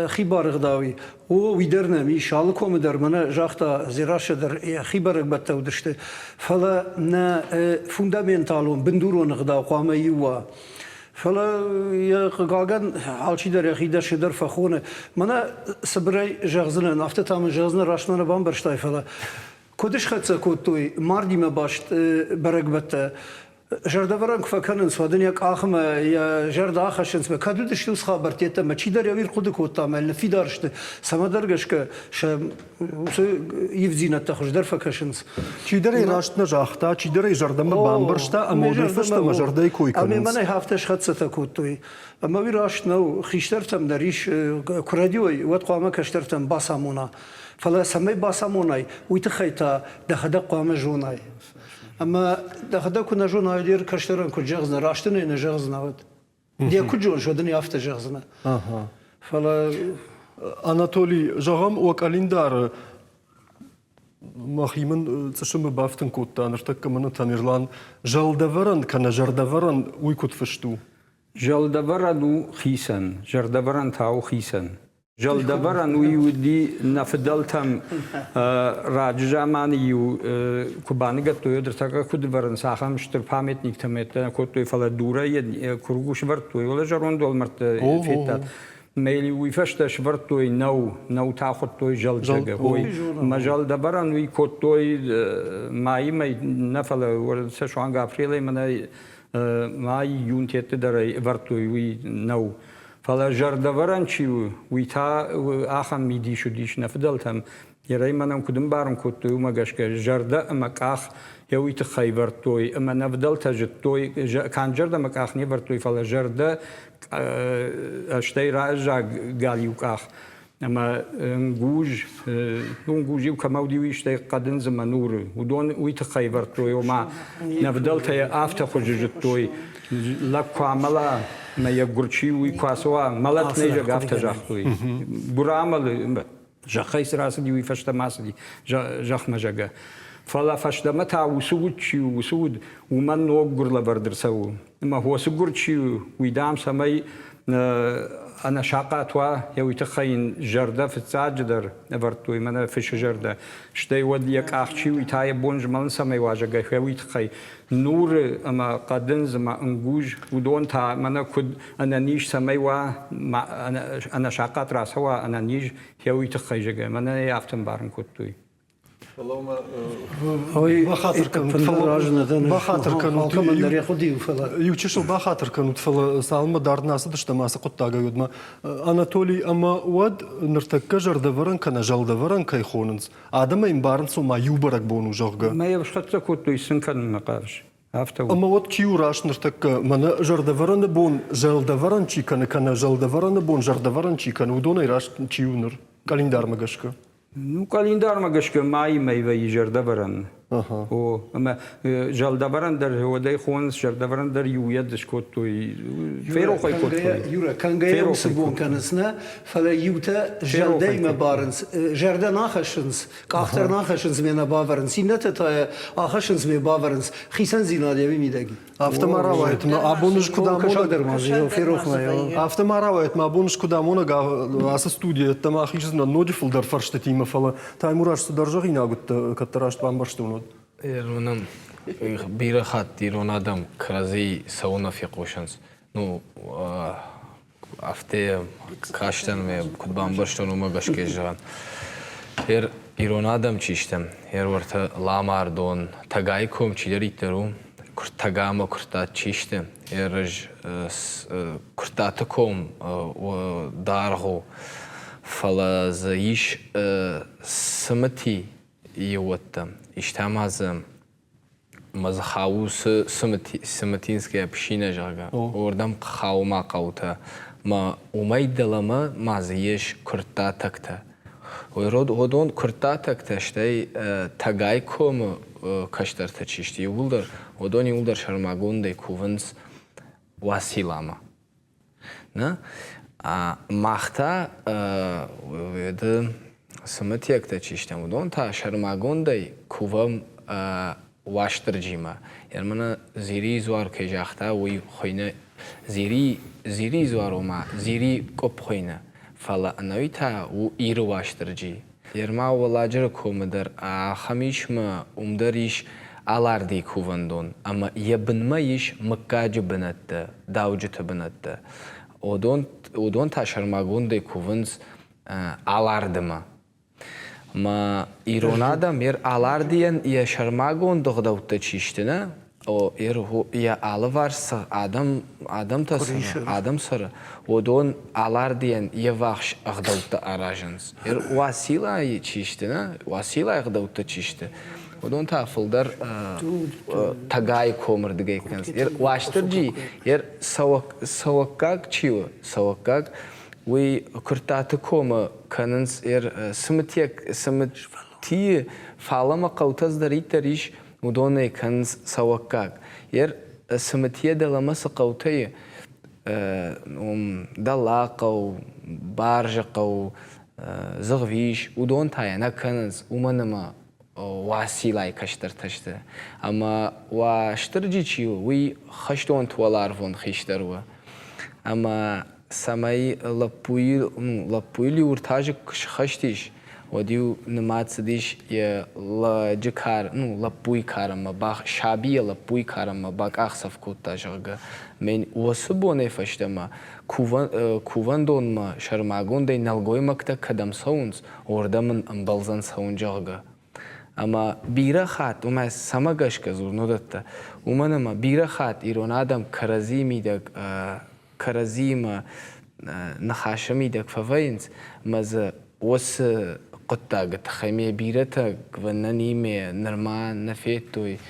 хибар ӕгъдауи. О, уый дӕр нӕм ис, алы комы дӕр мӕнӕ загъта Дзерассӕ дӕр хи бӕрӕгбӕттӕ уыдысты. Фӕлӕ нӕ фундаменталон, бындурон ӕгъдау хъуамӕ иу уа. Фӕлӕ йӕ хъыгагӕн алчидӕр йӕхи дӕсныдӕр фӕхоны. Мӕнӕ цыбырӕй зӕгъдзынӕн, афтӕ та мын зӕгъдзынӕ, раст мӕ нӕ бамбӕрстай, фӕлӕ куыд схӕццӕ кодтой мардимӕ баст бӕрӕгбӕттӕ, Зӕрдӕвӕрӕн куы фӕкӕнынц, уӕд ын йӕ къахмӕ йӕ зӕрдӕ ахӕссынц, кӕд уыдысты уыцы хабӕрттӕ ӕмӕ чидӕр йӕ ӕрхъуыды кодта ӕмӕ ныффидар сты, цӕмӕдӕр гӕсгӕ сӕ уыцы ивддзинӕдтӕ хуыздӕр фӕкӕсынц. Чидӕр ӕй раст нӕ загъта, чидӕр ӕй зӕрдӕмӕ бамбӕрста ӕмӕ уӕдӕй фӕстӕмӕ зӕрдӕйы кой кӕнынц. Ӕмӕ мӕнӕй афтӕ схӕццӕтӕ кодтой. Ӕмӕ уый раст нӕу. Хистӕртӕм дӕр ис, куы рӕдийой, уӕд хъуамӕ кӕстӕртӕм бацамона. Фӕлӕ цӕмӕй бацамонай, уый тыххӕй та дӕхӕдӕг хъуамӕ зонай. Ӕмӕ дӕхӕдӕг куы нӕ зонай, уӕд кӕстӕрӕн куыд зӕгъдзынӕ, раст ын ӕй нӕ зӕгъдзынӕ, уӕд. Де куыд зоныс, уӕд ын афтӕ зӕгъдзынӕ. Фӕлӕ Анатолий, зӕгъӕм, уӕ къӕлиндары мӕхи мын цъысымы бафтын кодта ныртӕккӕ мӕнӕ Тамерлан зӕлдӕвӕрӕн кӕнӕ зӕрдӕвӕрӕн уый куыд фыст у? Зӕлдӕвӕрӕн у хицӕн, зӕрдӕвӕрӕн та у хицӕн. Зӕлдӕвӕрӕн уый уыди нӕ фыдӕлтӕм раджы заманы-иу куы баныгӕдтой, уӕд ӕртӕккӕ куыд ӕвӕрынц, ахӕм стыр памятниктӕ мӕттӕ кодтой, фӕлӕ дурӕй куы сӕвӕрдтой, уӕлӕ зӕронд уӕлмӕрдты федтат. Мӕ уый фӕстӕ сӕвӕрдтой нау, нау та хуыдтой зӕлдзӕгы. Ой, мӕ зӕлдӕвӕрӕн уый кодтой майы мӕй нӕ, фӕлӕ сӕ суанг апрелӕй мӕнӕ май июнь тетты дӕр ӕй ӕвӕрдтой уый нау. Фӕлӕ зӕрдӕвӕрӕн чи у, уый та ахӕм мидис уыдис нӕ фыдӕлтӕм. Ерӕй мӕнӕн куыд ӕмбарын кодтой, уымӕ гӕсгӕ зӕрдӕ ӕмӕ къах йӕ уый тыххӕй вӕрдтой, ӕмӕ нӕ фыдӕлтӕ зыдтой, канд зӕрдӕ ӕмӕ къах не вӕрдтой, фӕлӕ зӕрдӕ, стӕй раззаг галиу къах. Ӕмӕ ӕнгуз, ӕнгуз-иу кӕмӕ уыди, уый стӕй хъӕдындз ӕмӕ нуры. Уыдон уый тыххӕй ӕвӕрдтой, ома нӕ фыдӕлтӕ йӕ афтӕ хуызы зыдтой, лӕг куы амӕла ӕмӕ йӕ гуыр чи у, уый куы ацӕуа, мӕлӕт нӕй, зӕгъгӕ, афтӕ загътой. Гуыр амӕлы, зӕххӕй цы рацыди, уый фӕстӕмӕ ацыди зӕхмӕ, зӕгъгӕ. Фӕлӕ фӕстӕмӕ та уыцы уд чи у, уыцы уд уымӕн ног гуыр лӕвӕрд ӕрцӕуы. Ӕмӕ хосы гуыр чи у, уый, дам, цӕмӕй ӕнӕсахъат уа, йӕ уый тыххӕй йын зӕрдӕ фыццаджыдӕр ӕвӕрдтой, мӕнӕ фысы зӕрдӕ. Стӕй уӕд йӕ къах чи уый та йӕ бон змӕлын цӕмӕй уа, зӕгъгӕ, уый тыххӕй нуры ӕмӕ хъӕдындз ӕмӕ ӕнгуз, уыдон та мӕнӕ куыд ӕнӕниз цӕмӕй уа, ӕнӕсахъат рацӕуа ӕнӕниз, йӕ уый тыххӕй, зӕгъгӕ, мӕнӕ йӕ афтӕ ӕмбарын кодтой. Бахатыр кӕнут, бахатыр кӕнут, иу чысыл бахатыр кӕнут, фӕлӕ цалынмӕ дард нӕ ацыдыстӕм ацы хъуыддагӕй, уӕдмӕ Анатолий ӕмӕ уӕд ныртӕккӕ зӕрдӕвӕрӕн кӕнӕ зӕлдӕвӕрӕн кӕй хонынц, адӕм ӕй ӕмбарынц, ома иу бӕрӕгбон у, зӕгъгӕ. Мӕ йӕ схӕццӕ кодтой сын кӕнынмӕ хъавыс. Афтӕ у. Ӕмӕ уӕд чи у раст ныртӕккӕ? Мӕнӕ зӕрдӕвӕрӕны бон зӕлдӕвӕрӕн чи кӕны, кӕнӕ зӕлдӕвӕрӕны бон зӕрдӕвӕрӕн чи кӕны, уыдонӕй раст чи у ныр къӕлиндармӕ гӕсгӕ? Ну, къӕлиндармӕ гӕсгӕ майы мӕй вӕййы зӕрдӕвӕрӕн. О, ӕмӕ зӕлдӕвӕрӕн дӕр уӕдӕй хонынц, зӕрдӕвӕрӕн дӕр иу йӕд скодтой, ферох ӕй кодтой. Юра, кӕнгӕйӕ уыцы бон кӕнынц, нӕ, фӕлӕ иутӕ зӕрдӕимӕ барынц, зӕрдӕ нӕ хӕссынц, къах дӕр нӕ хӕссынц, ме нӕ бавӕрынц, иннӕтӕ та ахӕссынц, ме бавӕрынц. Хицӕндзинад йӕ мидӕг. Афтӕ ма рауайӕт, мӕ абон ӕз куыд амонӕг Афтӕ ма рауайӕт, мӕ абон ӕз куыд амонӕг ацы студийы ӕддӕмӕ ахиздзынӕн ноджы фылдӕр фӕрстытимӕ, фӕлӕ Таймураз цыдӕр зӕгъинаг уыдтӕ, кӕддӕр раст бамбӕрстон, уӕд. Иронӕн бирӕ хатт ирон адӕм кӕрӕдзи цӕуылнӕ фехъусынц. Ну, Афтӕ кастӕн ме куыд бамбӕрстон, уымӕ гӕсгӕ зӕгъӕн. Ер ирон адӕм чи стӕм, ер уӕртӕ Ламардон, Тӕгайы ком чидӕриддӕр у, Тӕга ӕмӕ Куырттат чи сты, ер ӕз Куырттаты ком даргъ у, фӕлӕ дзы ис Цымыти иууӕттӕ, ис та ма дзы Ӕмӕ дзы хауы Цымытинская община, зӕгъгӕ, уырдӕм хауы ма хъӕутӕ. Мӕ уымӕй дӕлӕмӕ ма дзы ис куырттатӕгтӕ. Уыдон куырттатӕгтӕ, стӕй Тӕгай комы кӕстӕртӕ чи сты иууылдӕр, уыдон иууылдӕр сӕрмагондӕй кувынц Уацилламӕ. Нӕ? Мах та уӕды цымытиӕгтӕ чи стӕм, уыдон та сӕрмагондӕй кувӕм Уастырджимӕ. Мӕнӕ Зирийы дзуар кӕй загъта, уый хуыйны Зири, Зирийы дзуар, ома Зири къуыпп хуыйны, фӕлӕ ӕнӕуи та у Иры Уастырджи. Ерма Уӕлладжыры комы дӕр ахӕм ис мӕ уым дӕр ис Алардыйы кувӕндон ӕмӕ йӕ бынмӕ ис мыггаджы бынӕттӕ, дауджыты бынӕттӕ. Уыдон, уыдон та сӕрмагондӕй кувынц Алардымӕ. Мӕ ирон адӕм ер Алардыйӕн йӕ сӕрмагонд ӕгъдӕуттӕ чи сты, нӕ, йӕ алыварс цы адӕм, адӕмтӕ цӕры, адӕм цӕры, уыдон Алардыйӕн йе ввахс ӕгъдӕуттӕ аразынц. Уацилайы чи сты, нӕ, Уацилайы ӕгъдӕуттӕ чи сты, уыдон та фылдӕр Тӕгайы комы рдыгӕй кӕнынц. Уастырджи, цӕуӕггаг чи у, цӕуӕггаг, уый Куырттаты комы кӕнынц Цымытийы фалӕмӕ хъӕутӕ цыдӕриддӕр ис, уыдонӕй кӕнынц цӕуӕггаг. Ер Цымытийӕ дӕлӕмӕ цы хъӕутӕ и, Дӕллагхъӕу, Барзыхъӕу, Зыгъвис, уыдон та йӕ нӕ кӕнынц, уымӕн ӕмӕ Уацилайы кӕстӕртӕ сты. Ӕмӕ Уастырджи чи у, уый хӕстонты уӕларвон хистӕр у. Ӕмӕ цӕмӕй лӕппуйы, лӕппуйыл-иу ӕртӕ куы схӕст ис, уӕд-иу нымад цыдис йӕ лӕджы кар, ну, лӕппуйы карӕнмӕ, сабийӕ лӕппуйы карӕнмӕ бакъахдзӕф кодта, зӕгъгӕ. Мӕн уыцы бонӕй фӕстӕмӕ кувӕндонмӕ сӕрмагондӕй нӕлгоймӕгтӕ кӕдӕм цӕуынц, уырдӕм ын ӕмбӕлдзӕн цӕуын, зӕгъгӕ. Ӕмӕ бирӕ хатт, уымӕ цӕмӕ гӕсгӕ дзурын уыдӕттӕ, уымӕн ӕмӕ бирӕ хатт ирон адӕм кӕрӕдзийы мидӕг кӕрӕдзиимӕ ныхасы мидӕг фӕвӕййынц, ӕмӕ дзы уыцы хъуыддаджы тыххӕй ме бирӕтӕ гвӕнӕнимӕ нырма нӕ федтой.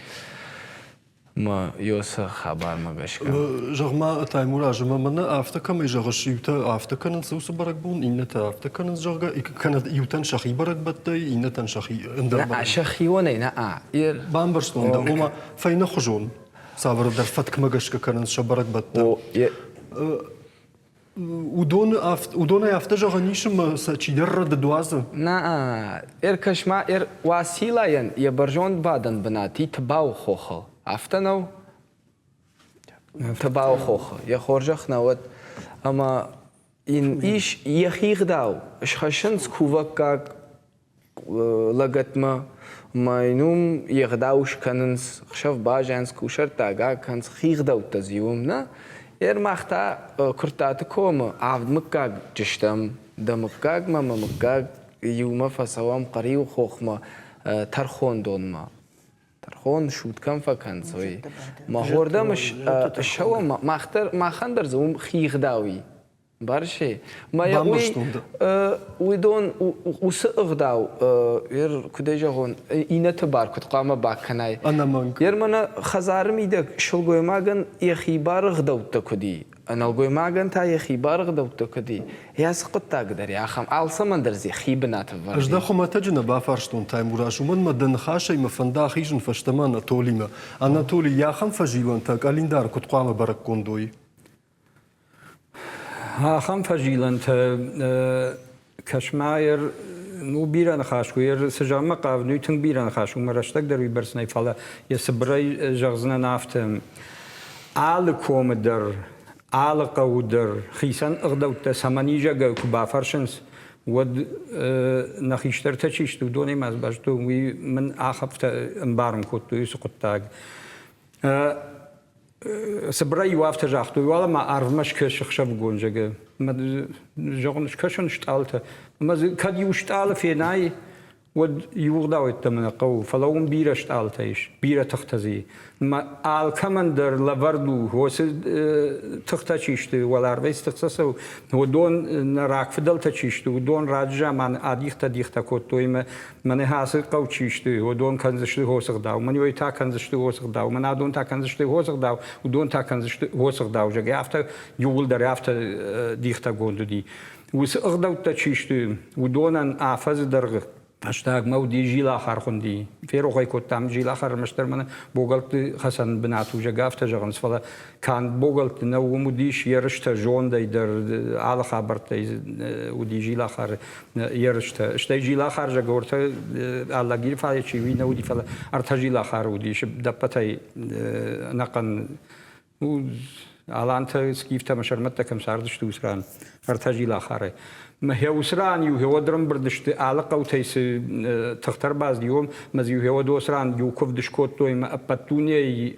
Мӕ ёсы хабармӕ гӕсгӕ. Зӕгъ-ма, Таймураз, ӕмӕ мӕнӕ афтӕ кӕмӕй зӕгъыс, иутӕ афтӕ кӕнынц уыцы бӕрӕгбон, иннӕтӕ афтӕ кӕнынц, зӕгъгӕ, кӕнӕ иутӕн сӕхи бӕрӕгбӕттӕй, иннӕтӕн сӕхи ӕндӕр Нӕ, сӕхионӕй нӕ. Бамбӕрстон дӕ, ома фӕйнӕхуызон цавӕрдӕр фӕткмӕ гӕсгӕ кӕнынц сӕ бӕрӕгбӕттӕ. Уыдонӕй афтӕ зӕгъӕн ис, ӕмӕ сӕ чидӕр рӕдыд уадзы? Нӕ, ӕркӕс-ма, Уацилайӕн йӕ бӕрзонд бадӕн бынат и Тыбауы хохыл. Афтӕ нӕу? Тыбауы хохы. Йӕ хорзӕх нӕ уӕд. Ӕмӕ йын ис йӕхи гъдау. Схӕссынц кувӕггаг лӕгӕтмӕ ӕмӕ йын уым йе гъдау скӕнынц, хсӕв базайынц, кусӕрттаг акӕнынц, хи гъдӕуттӕ дзы уым нӕ. Ӕрмах та Куырттаты комы авд мыггаджы стӕм, дӕ мыггагмӕ мӕ мыггаг иумӕ фӕцӕуӕм Хъӕриуы хохмӕ тӕрхондонмӕ. Тӕрхон суд кӕм фӕкӕнынц, уый. Мӕ хордӕм ссӕуӕм, махӕн дӕр дзы уым хи гъдау и. Барсе, мӕ уый, уыдон уыцы ӕгъдау, куыдӕй зӕгъон, иннӕты бар куыд хъуамӕ бакӕнай. Ӕнӕмӕнг. Ер мӕнӕ хӕдзары мидӕг сылгоймагӕн йӕхи бар ӕгъдӕуттӕ куыд и, нӕлгоймагӕн та йӕхи бар ӕгъдӕуттӕ куыд и, йӕ цы хъуыддаг дӕр ахӕм, алцӕмӕн дӕр дзы хи бынат ӕвӕрд. Ӕз дӕ хуымӕтӕджы нӕ бафарстон, Таймураз, уымӕн мӕ дӕ ныхасӕй мӕ фӕнды ахизын фӕстӕмӕ Анатолимӕ. Анатоли, йӕ ахӕм фӕзилӕнтӕ къӕлиндар куыд хъуамӕ бӕрӕггонд уой? Ахӕм фӕзилӕнтӕ кӕсмӕ ну бирӕ ныхас у, цы зӕгъынмӕ хъавын, уый тынг бирӕ ныхас у, мӕ рӕстӕг дӕр уыйбӕрц нӕй, фӕлӕ йӕ цыбырӕй зӕгъдзынӕн афтӕ. Алы комы дӕр, алы хъӕуы дӕр хицӕн ӕгъдӕуттӕ цӕмӕн изӕгӕй куы бафӕрсынц, уӕд нӕ хистӕртӕ чи сты, уыдонӕй ма базыдтон, уый мын ахӕмтӕ ӕмбарын кодтой уыцы хъуыддаг. Цыбырӕй-иу афтӕ загътой, уӕлӕ-ма арвмӕ скӕс ӕхсӕвыгон, зӕгъы. Ӕмӕ, зӕгъын, скӕсын стъалытӕ. Ӕмӕ дзы кӕд иу стъалы фенай, уӕд иу ӕгъдау йеддӕмӕ нӕ хъӕуы, фӕлӕ уым бирӕ стъалытӕ ис, бирӕ тыхтӕ дзы и. Ӕмӕ алкӕмӕн дӕр лӕвӕрд у, уыцы тыхтӕ чи сты, уӕларвӕй цы тыхтӕ цӕуы, уыдон нӕ рагфыдӕлтӕ чи сты, уыдон раджы заманы адихтӕ-дихтӕ кодтой ӕмӕ Мӕнӕ ацы хъӕу чи сты, уыдон кӕндзысты хосы гъдау, мӕн уый та кӕндзысты хосы гъдау, мӕн адон та кӕндзысты хосы гъдау, уыдон та кӕндзысты хосы гъдау, зӕгъгӕ, афтӕ иууылдӕр афтӕ дихтӕгонд уыди. Уыцы ӕгъдӕуттӕ чи сты, уыдонӕн афӕдзы дӕргъы фӕстагмӕ уыди зилахар хуынди. Ферох ӕй кодтам, зилахар ӕрмӕстдӕр мӕнӕ богӕлтты хӕцӕн бынат у, зӕгъгӕ, афтӕ зӕгъынц, фӕлӕ канд богӕлтты нӕ, уым уыдис ерыстӕ зондӕй дӕр, алы хабӕрттӕй уыди зилахары ерыстӕ. Стӕй зилахар зӕгъгӕ, Алагиры фале чи уый нӕ уыди, фӕлӕ ӕртӕ зилахары уыдис дӕппӕтӕй ӕнӕхъӕн алантӕ, скифтӕ ӕмӕ сӕрмӕттӕ кӕм цардысты, уыцы ран ӕртӕ зилахары. Мӕ уыцы ран-иу гъеуӕд ӕрӕмбырд сты алы хъӕутӕй цы тыхтӕ ӕрбацыди, уым, ӕмӕ дзы-иу гъеуӕд уыцы ран иу куывд скодтой ӕмӕ ӕппӕт дунейы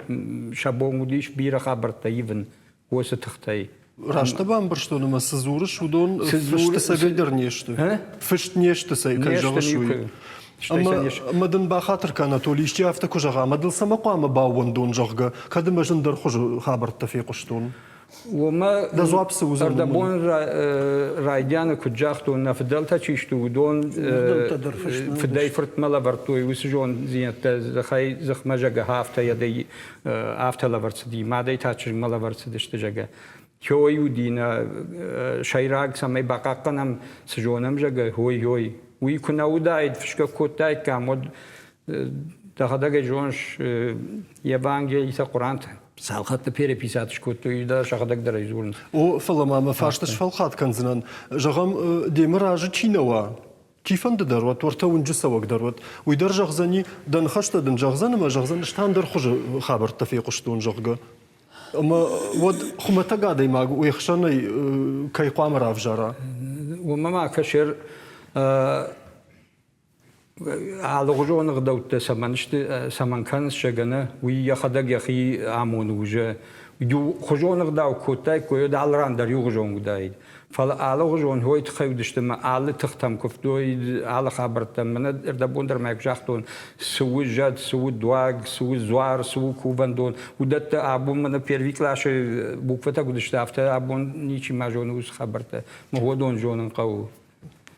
сӕ бон уыдис бирӕ хабӕрттӕ ивын уыцы тыхтӕй. Раст дӕ бамбӕрстон ӕмӕ цы дзурыс, уыдон фыст цӕгӕй дӕр не сты. Фыст не сты, кӕй зӕгъыс, уый. Ӕмӕ дын бахатыр кӕн, Анатолий, исчи афтӕ куы зӕгъа, ӕмӕ дыл цӕмӕ хъуамӕ баууӕндон, зӕгъгӕ, кӕд ӕмӕ ӕз ӕндӕр хуызы хабӕрттӕ фехъуыстон. Уымӕ Дӕ дзуапп цы уыдзӕн? Ӕрдӕбон райдианы куыд загътон, нӕ фыдӕлтӕ чи сты, уыдон фыдӕй фыртмӕ лӕвӕрдтой уыцы зонддзинӕдтӕ дзыхӕй дзыхмӕ, зӕгъгӕ, афтӕ афтӕ лӕвӕрд цыди, мадӕй та чызгмӕ лӕвӕрд цыдысты, зӕгъгӕ. Хёй уыди нӕ сӕйраг, цӕмӕй бахъахъхъӕнӕм, цы зонӕм, зӕгъгӕ, ой-ой. Уый куы нӕ уыдаид, фысгӕ кодтаиккам, уӕд дӕхӕдӕг ӕй зоныс, Евангелитӕ, Хъуырантӕ цал хатты переписать скодтой, дӕ сӕхӕдӕг дӕр ӕй дзурынц. О, фӕлӕ ма мӕ фарст сфӕлхат кӕндзынӕн. Зӕгъӕм, демӕ разы чи нӕ уа, чифӕнды дӕр уӕд, уӕртӕ уынджы цӕуӕг дӕр уӕд, уый дӕр зӕгъдзӕни, дӕ ныхӕстӕ дын зӕгъдзӕн ӕмӕ зӕгъдзӕн, ӕз та ӕндӕр хуызы хабӕрттӕ фехъуыстон, зӕгъгӕ. Ӕмӕ уӕд хуымӕтӕг адӕймаг уе хсӕнӕй кӕй хъуамӕ равзара? Уымӕ ма кӕсер алыгъуызон ӕгъдӕуттӕ цӕмӕн сты, цӕмӕн кӕнынц зӕгъгӕ, уый йӕхӕдӕг йӕхи амоны уже. Иухуызон ӕгъдау кодтаиккой, уӕд алы ран дӕр иугъуызон уыдаид. Фӕлӕ алыгъуызон хой тыххӕй уыдысты ӕмӕ алы тыхтӕм куывтой, алы хабӕрттӕм. Мӕнӕ ӕрдӕбон дӕр ма куы загътон, цы у зӕд, цы у дуаг, цы у дзуар, цы у кувӕндон, уыдӕттӕ абон мӕнӕ первый къласы буквӕтӕ куыд сты, афтӕ абон ничи ма зоны уыцы хабӕрттӕ. Мӕ зонын хъӕуы.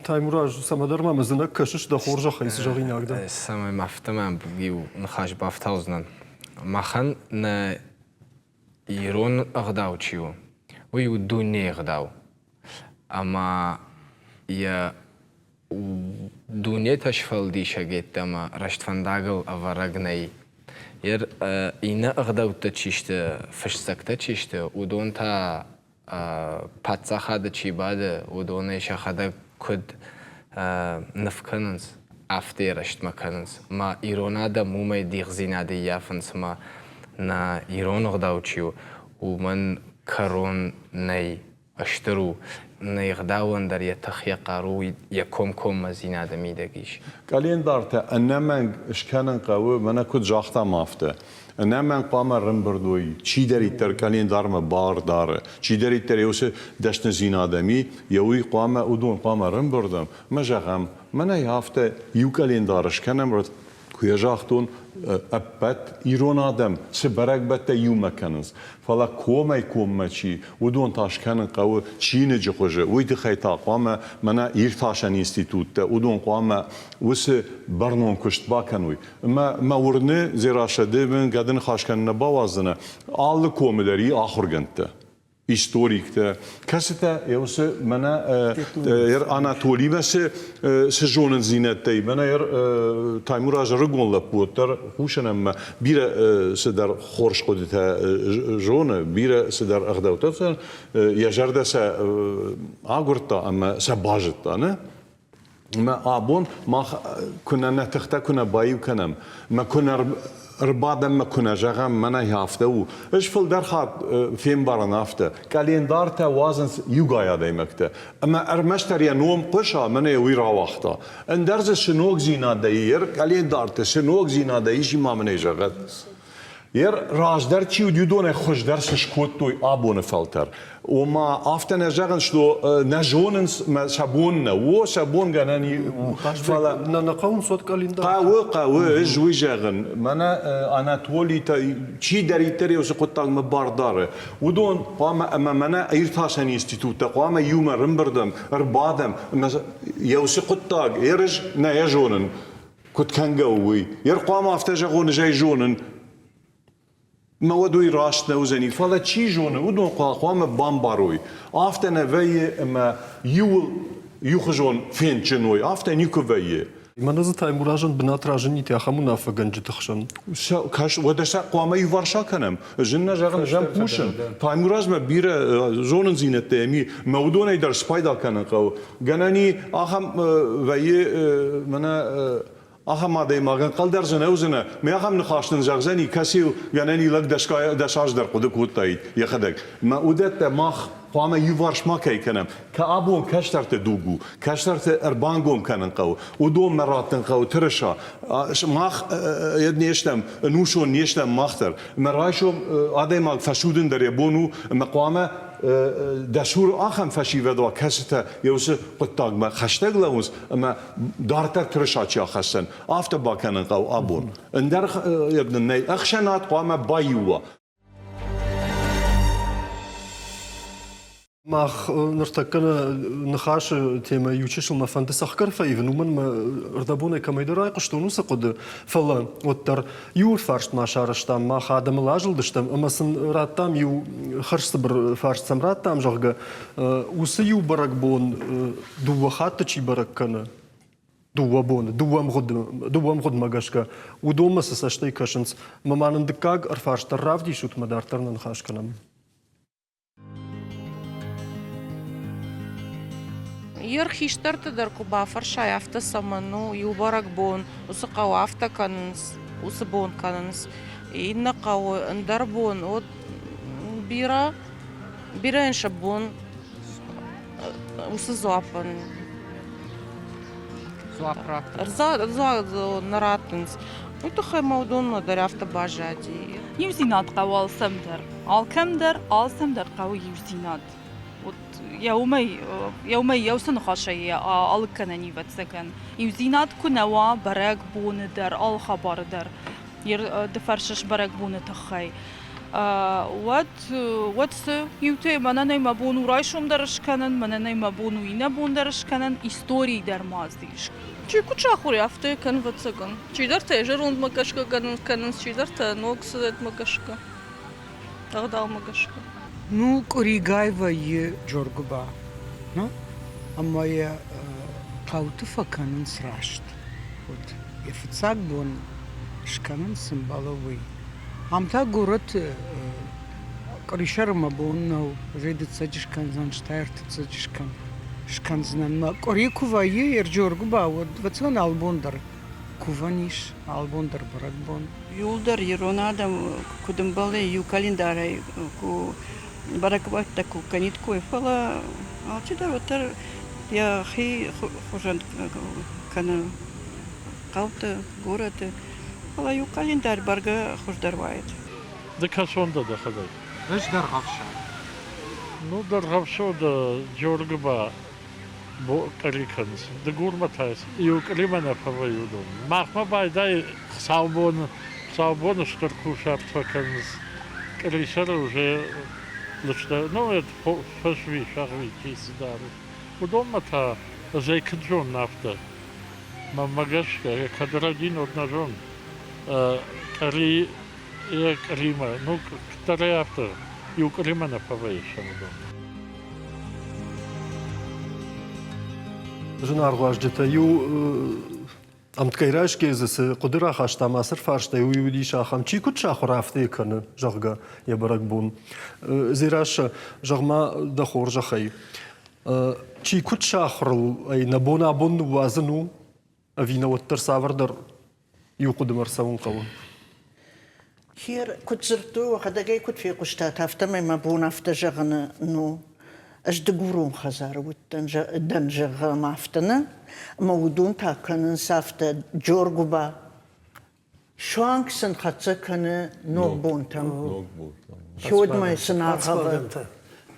Таймураз, цӕмӕдӕр ма мӕ кӕсыс дӕ хорзӕхӕй, цы зӕгъинаг дӕ? Цӕмӕй ма афтӕ мӕм иу ныхас бафтаудзынӕн. Махӕн нӕ ирон ӕгъдау чи у, уый у дунейы ӕгъдау. Ӕмӕ йӕ дунетӕ сфӕлдисӕг йеддӕмӕ рӕстфӕндагыл ӕвӕрӕг нӕй. Иннӕ ӕгъдӕуттӕ чи сты, фыссӕгтӕ чи сты, уыдон та паддзахады чи бады, уыдонӕй сӕхӕдӕг куыд ныв кӕнынц, афтӕ йӕ рӕстмӕ кӕнынц. Мӕ ирон адӕм уымӕй дихдзинад ӕййафынц ӕмӕ нӕ ирон ӕгъдау чи у, уымӕн кӕрон нӕй. Стыр у. Нӕ гъдауӕн дӕр йӕ тых, йӕ хъару, йӕ комкоммӕдзинады мидӕг ис. Къӕлиндартӕ ӕнӕмӕнг скӕнын хъӕуы, мӕнӕ куыд загътам, афтӕ. Ӕнӕмӕнг хъуамӕ ӕрӕмбырд уой, чидӕриддӕр къӕлиндармӕ бар дары, чидӕриддӕр йӕ уыцы дӕсныдзинад ӕм и, йӕ уый хъуамӕ, уыдон хъуамӕ ӕрӕмбырд ӕмӕ зӕгъӕм, мӕнӕй афтӕ иу къӕлиндар скӕнӕм, Куы йӕ загътон, ӕппӕт ирон адӕм цы бӕрӕгбӕттӕ иумӕ кӕнынц, фӕлӕ комӕй-коммӕ чи, уыдон та скӕнын хъӕуы чиныджы хуызы. Уый тыххӕй та хъуамӕ мӕнӕ иртасӕн институттӕ, уыдон хъуамӕ уыцы бӕрнон куыст бакӕной. Ӕмӕ мӕ уырны, Дзерассӕ, ды мын гӕды ныхас кӕнын нӕ бауадздзынӕ, алы комы дӕр и ахуыргӕндтӕ. историктӕ, кӕцытӕ уыцы мӕнӕ Анатолимӕ цы цы зонындзинӕдтӕй, мӕнӕ Таймураз ӕрыгон лӕппу уӕддӕр хъусын ӕмӕ бирӕ цыдӕр хорз хъуыдытӕ зоны, бирӕ цыдӕр ӕгъдӕуттӕ йӕ зӕрдӕ сӕ агуырдта ӕмӕ сӕ базыдта, нӕ? Мӕ абон мах куы нӕ нӕ тыхтӕ куы нӕ баиу кӕнӕм, мӕ куы нӕ ӕрбадӕм мӕ куы нӕ зӕгъӕм, мӕнӕй афтӕ у. Ӕз фылдӕр хатт фембарын афтӕ. Къӕлиндартӕ уадзынц иугай адӕймӕгтӕ. Ӕмӕ ӕрмӕстдӕр йӕ ном хъуыса, мӕнӕ уый рауагъта. Ӕндӕр дзы цы ногдзинадӕй и, къӕлиндарты цы ногдзинадӕй ис, ма мын ӕй зӕгъӕд. Йе раздӕр чи уыд, уыдонӕй хуыздӕр цы скодтой абоны фӕлтӕр. Ома, афтӕ нӕ зӕгъын, что нӕ зонынц, мӕ сӕ бон нӕ. О, сӕ бон гӕнӕн у, фӕлӕ... Нӕ нӕ хъӕуынц уӕд къӕлиндар. Хъӕуы, хъӕуы, ӕз уый зӕгъын. Мӕнӕ Анатолий та чидӕриддӕр уыцы хъуыддагмӕ бар дары, уыдон хъуамӕ ӕмӕ мӕнӕ иртасӕн институттӕ хъуамӕ иумӕ ӕрӕмбырдӕм, ӕрбадӕм ӕмӕ йӕ уыцы хъуыддаг ерыс нӕ йӕ зонын. Куыд кӕнгӕ у уый? Йе хъуамӕ афтӕ зӕгъон, ӕз ӕй зонын. Мӕ уӕд уый раст нӕ уыдзӕни, фӕлӕ чи зоны, уыдон хъуамӕ бамбарой. Афтӕ нӕ вӕййы ӕмӕ иуыл иухуызон фендджын уой, афтӕ никуы вӕййы. Мӕнӕ дзы Таймуразӕн бынат разынид ахӕм уынаффӕгӕнджыты хсӕн. Уӕдӕ сӕ хъуамӕ иуварс акӕнӕм. Зын нӕ зӕгъын, зӕм хъусын. Таймуразмӕ бирӕ зонындзинӕдтӕ ӕм и, мӕ уыдонӕй дӕр спайда кӕнын хъӕуы. Гӕнӕн и ахӕм вӕййы мӕнӕ ахӕм адӕймаг ӕнхъӕл дӕр дзы нӕ уыдзынӕ, мӕ ахӕм ныхас нын зӕгъдзӕни, кӕцыйыл гӕнӕн и лӕг дӕс аз дӕр хъуыды кодтаид йӕхӕдӕг. Мӕ уыдӕттӕ мах хъуамӕ иуварс ма кӕй кӕнӕм. Абон кӕстӕрты дуг у, кӕстӕрты ӕрбангом кӕнын хъӕуы, уыдонмӕ раттын хъӕуы тырыса. Мах не стӕм, ӕнусон не стӕм мах дӕр. Мӕ райсом адӕймаг фӕцудын дӕр йӕ бон у, ӕмӕ хъуамӕ дӕ цуры ахӕм фӕсивӕд уа, кӕцытӕ йӕ уыцы хъуыддагмӕ хӕстӕг лӕууынц ӕмӕ дарддӕр тырыса чи ахӕсдзӕн, афтӕ бакӕнын хъӕуы абон. Ӕндӕр нӕй ӕхсӕнад хъуамӕ баиу уа. Мах ныртӕккӕ нӕ ныхасы темӕ иучысыл мӕ фӕнды цӕхгӕр фӕивын, уымӕн мӕ ӕрдӕбонӕй кӕмӕйдӕр айхъуыстон уыцы хъуыды, фӕлӕ уӕддӕр иу фарст ма сарӕзтам, мах адӕмыл азылдыстӕм ӕмӕ сын радтам иу хӕрзцыбыр фарст сӕм радтам, зӕгъгӕ, уыцы иу бӕрӕгбон дыууӕ хатты чи бӕрӕг кӕны, дыууӕ боны, дыууӕ мгъуыдмӕ гӕсгӕ, уыдонмӕ цы цӕстӕй кӕсынц, мӕ ма нын дыккаг ӕрфарст дӕр равдисут, мӕ дарддӕр нӕ ныхас кӕнӕм. Йе рхистӕрты дӕр куы бафӕрсай, афтӕ цӕмӕн у, иу бӕрӕгбон уыцы хъӕуы афтӕ кӕнынц, уыцы бон кӕнынц, иннӕ хъӕуы ӕндӕр бон, уӕд бирӕ, бирӕйӕн сӕ бон уыцы дзуаппӕн Дзуапп раттынц. Нӕ раттынц. Уый тыххӕй ма уыдонмӕ дӕр афтӕ баззади. Иудзинад хъӕуы алцӕм дӕр. Алкӕм дӕр, алцӕм дӕр хъӕуы иудзинад. Вот йӕ уымӕй, йӕ уымӕй йӕ уыцы ныхасӕй алыг кӕнӕн ӕвӕццӕгӕн. Иудзинад куы нӕ уа бӕрӕгбоны дӕр, алы хабары дӕр, ды фӕрсыс бӕрӕгбоны тыххӕй, уӕд, уӕд цы? Иутӕ мӕнӕн ӕй мӕ бон у райсом дӕр скӕнын, мӕнӕн ӕй мӕ бон у иннӕ бон дӕр скӕнын, историйы дӕр ма дзы ис. Чи куыд сахуыр, афтӕ кӕны, ӕвӕццӕгӕн. Чидӕртӕ зӕрондмӕ гӕсгӕ кӕнынц, чидӕртӕ ног цыдӕтмӕ гӕсгӕ, ӕгъдаумӕ гӕсгӕ. Ну, къуыригай вӕййы Джоргуыба. Ну, ӕмӕ йӕ хъӕуты фӕкӕнынц раст. Вот йӕ фыццаг бон скӕнын цы мбӕлы, уый. Ам та горӕты къуырисӕры мӕ бон нӕу, ӕз дыццӕджы скӕндзӕн, стӕй ӕртыццӕджы скӕндзынӕн. Мӕ къуыри куы вӕййы Ерджоргуыба, уӕд ӕвӕццӕгӕн алыбон дӕр кувӕн ис, алыбон дӕр бӕрӕгбон. Иуылдӕр ирон адӕм куыд ӕмбӕлы, иу календарӕй куы бӕрӕгбӕттӕ куы кӕниткой, фӕлӕ алчидӕр уӕддӕр йӕхи хуызӕн кӕны хъӕуты, горӕты. Фӕлӕ иу къӕлиндар бӕргӕ хуыздӕр уаид. Ды кӕсон дӕ дӕхӕдӕг? Ӕз Дӕргъӕвсаг. Ну, Дӕргъӕвсо дӕ Джоргуыба къӕри кӕнынц. Дыгурмӕ та иу къримӕ нӕ фӕвӕййы уыдон. Махмӕ байдайы хуыцаубоны, хуыцаубоны стыр кусарт фӕкӕнынц. Къӕрисӕры уже лыстӕг, ну, это фӕсви, сӕгъви чи цы дары. Уыдонмӕ та ӕз ӕй куыд зонын, афтӕ. Мӕнмӕ гӕсгӕ, кӕд рӕдин, уӕд нӕ зонын. Къӕри йӕ къримӕ, ну, куыддӕр афтӕ, иу къримӕ нӕ фӕвӕййы сӕм уыдон. Зынаргъ уазджытӕ, иу ӕмткӕй райсгӕ дзы цы хъуыды рахастам ацы фарстӕй, уый уыдис ахӕм, чи куыд сахуыр, афтӕ кӕны, зӕгъгӕ, йӕ бӕрӕгбон. Дзерассӕ, зӕгъ-ма дӕ хорзӕхӕй, чи куыд сахуырыл ӕй нӕ бон абон ныууадзын у, ӕви нӕ уӕддӕр цавӕрдӕр иу хъуыдымӕ ӕрцӕуын хъӕуы? Хер, куыд дзырдтой, уӕхӕдӕг ӕй куыд фехъуыстат, афтӕмӕй мӕ бон афтӕ зӕгъын ну, ӕз дыгурон хӕдзары уыдтӕн, дӕн, зӕгъӕм, афтӕ нӕ, ӕмӕ уыдон та кӕнынц афтӕ Джоргуыба. Суанг сын хӕццӕ кӕны ногбонтӕм. Хёдмӕ сын аргъӕвы.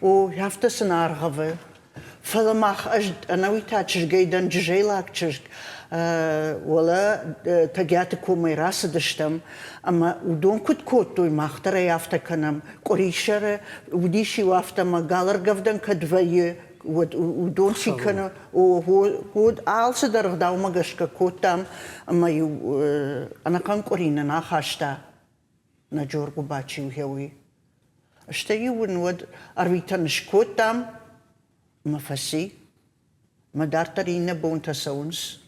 О, афтӕ сын аргъӕвы. Фӕлӕ мах ӕз ӕнӕуи та чызгӕй дӕн джызӕйлаг чызг. Уӕлӕ Тӕгиаты комӕй рацыдыстӕм, ӕмӕ уыдон куыд кодтой, мах дӕр ӕй афтӕ кӕнӕм. Къуырисӕры уыдис-иу афтӕ, ӕмӕ галӕргӕвдӕн кӕд вӕййы, уӕд уыдон чи кӕны, уӕд алцыдӕр ӕгъдаумӕ гӕсгӕ кодтам, ӕмӕ-иу ӕнӕхъӕн къуыри нын ахаста нӕ Джоргуыба чи у, уый. Стӕй-иу ын уӕд ӕрвитӕн скодтам ӕмӕ фӕци. Мӕ дарддӕр иннӕ бонтӕ цӕуынц.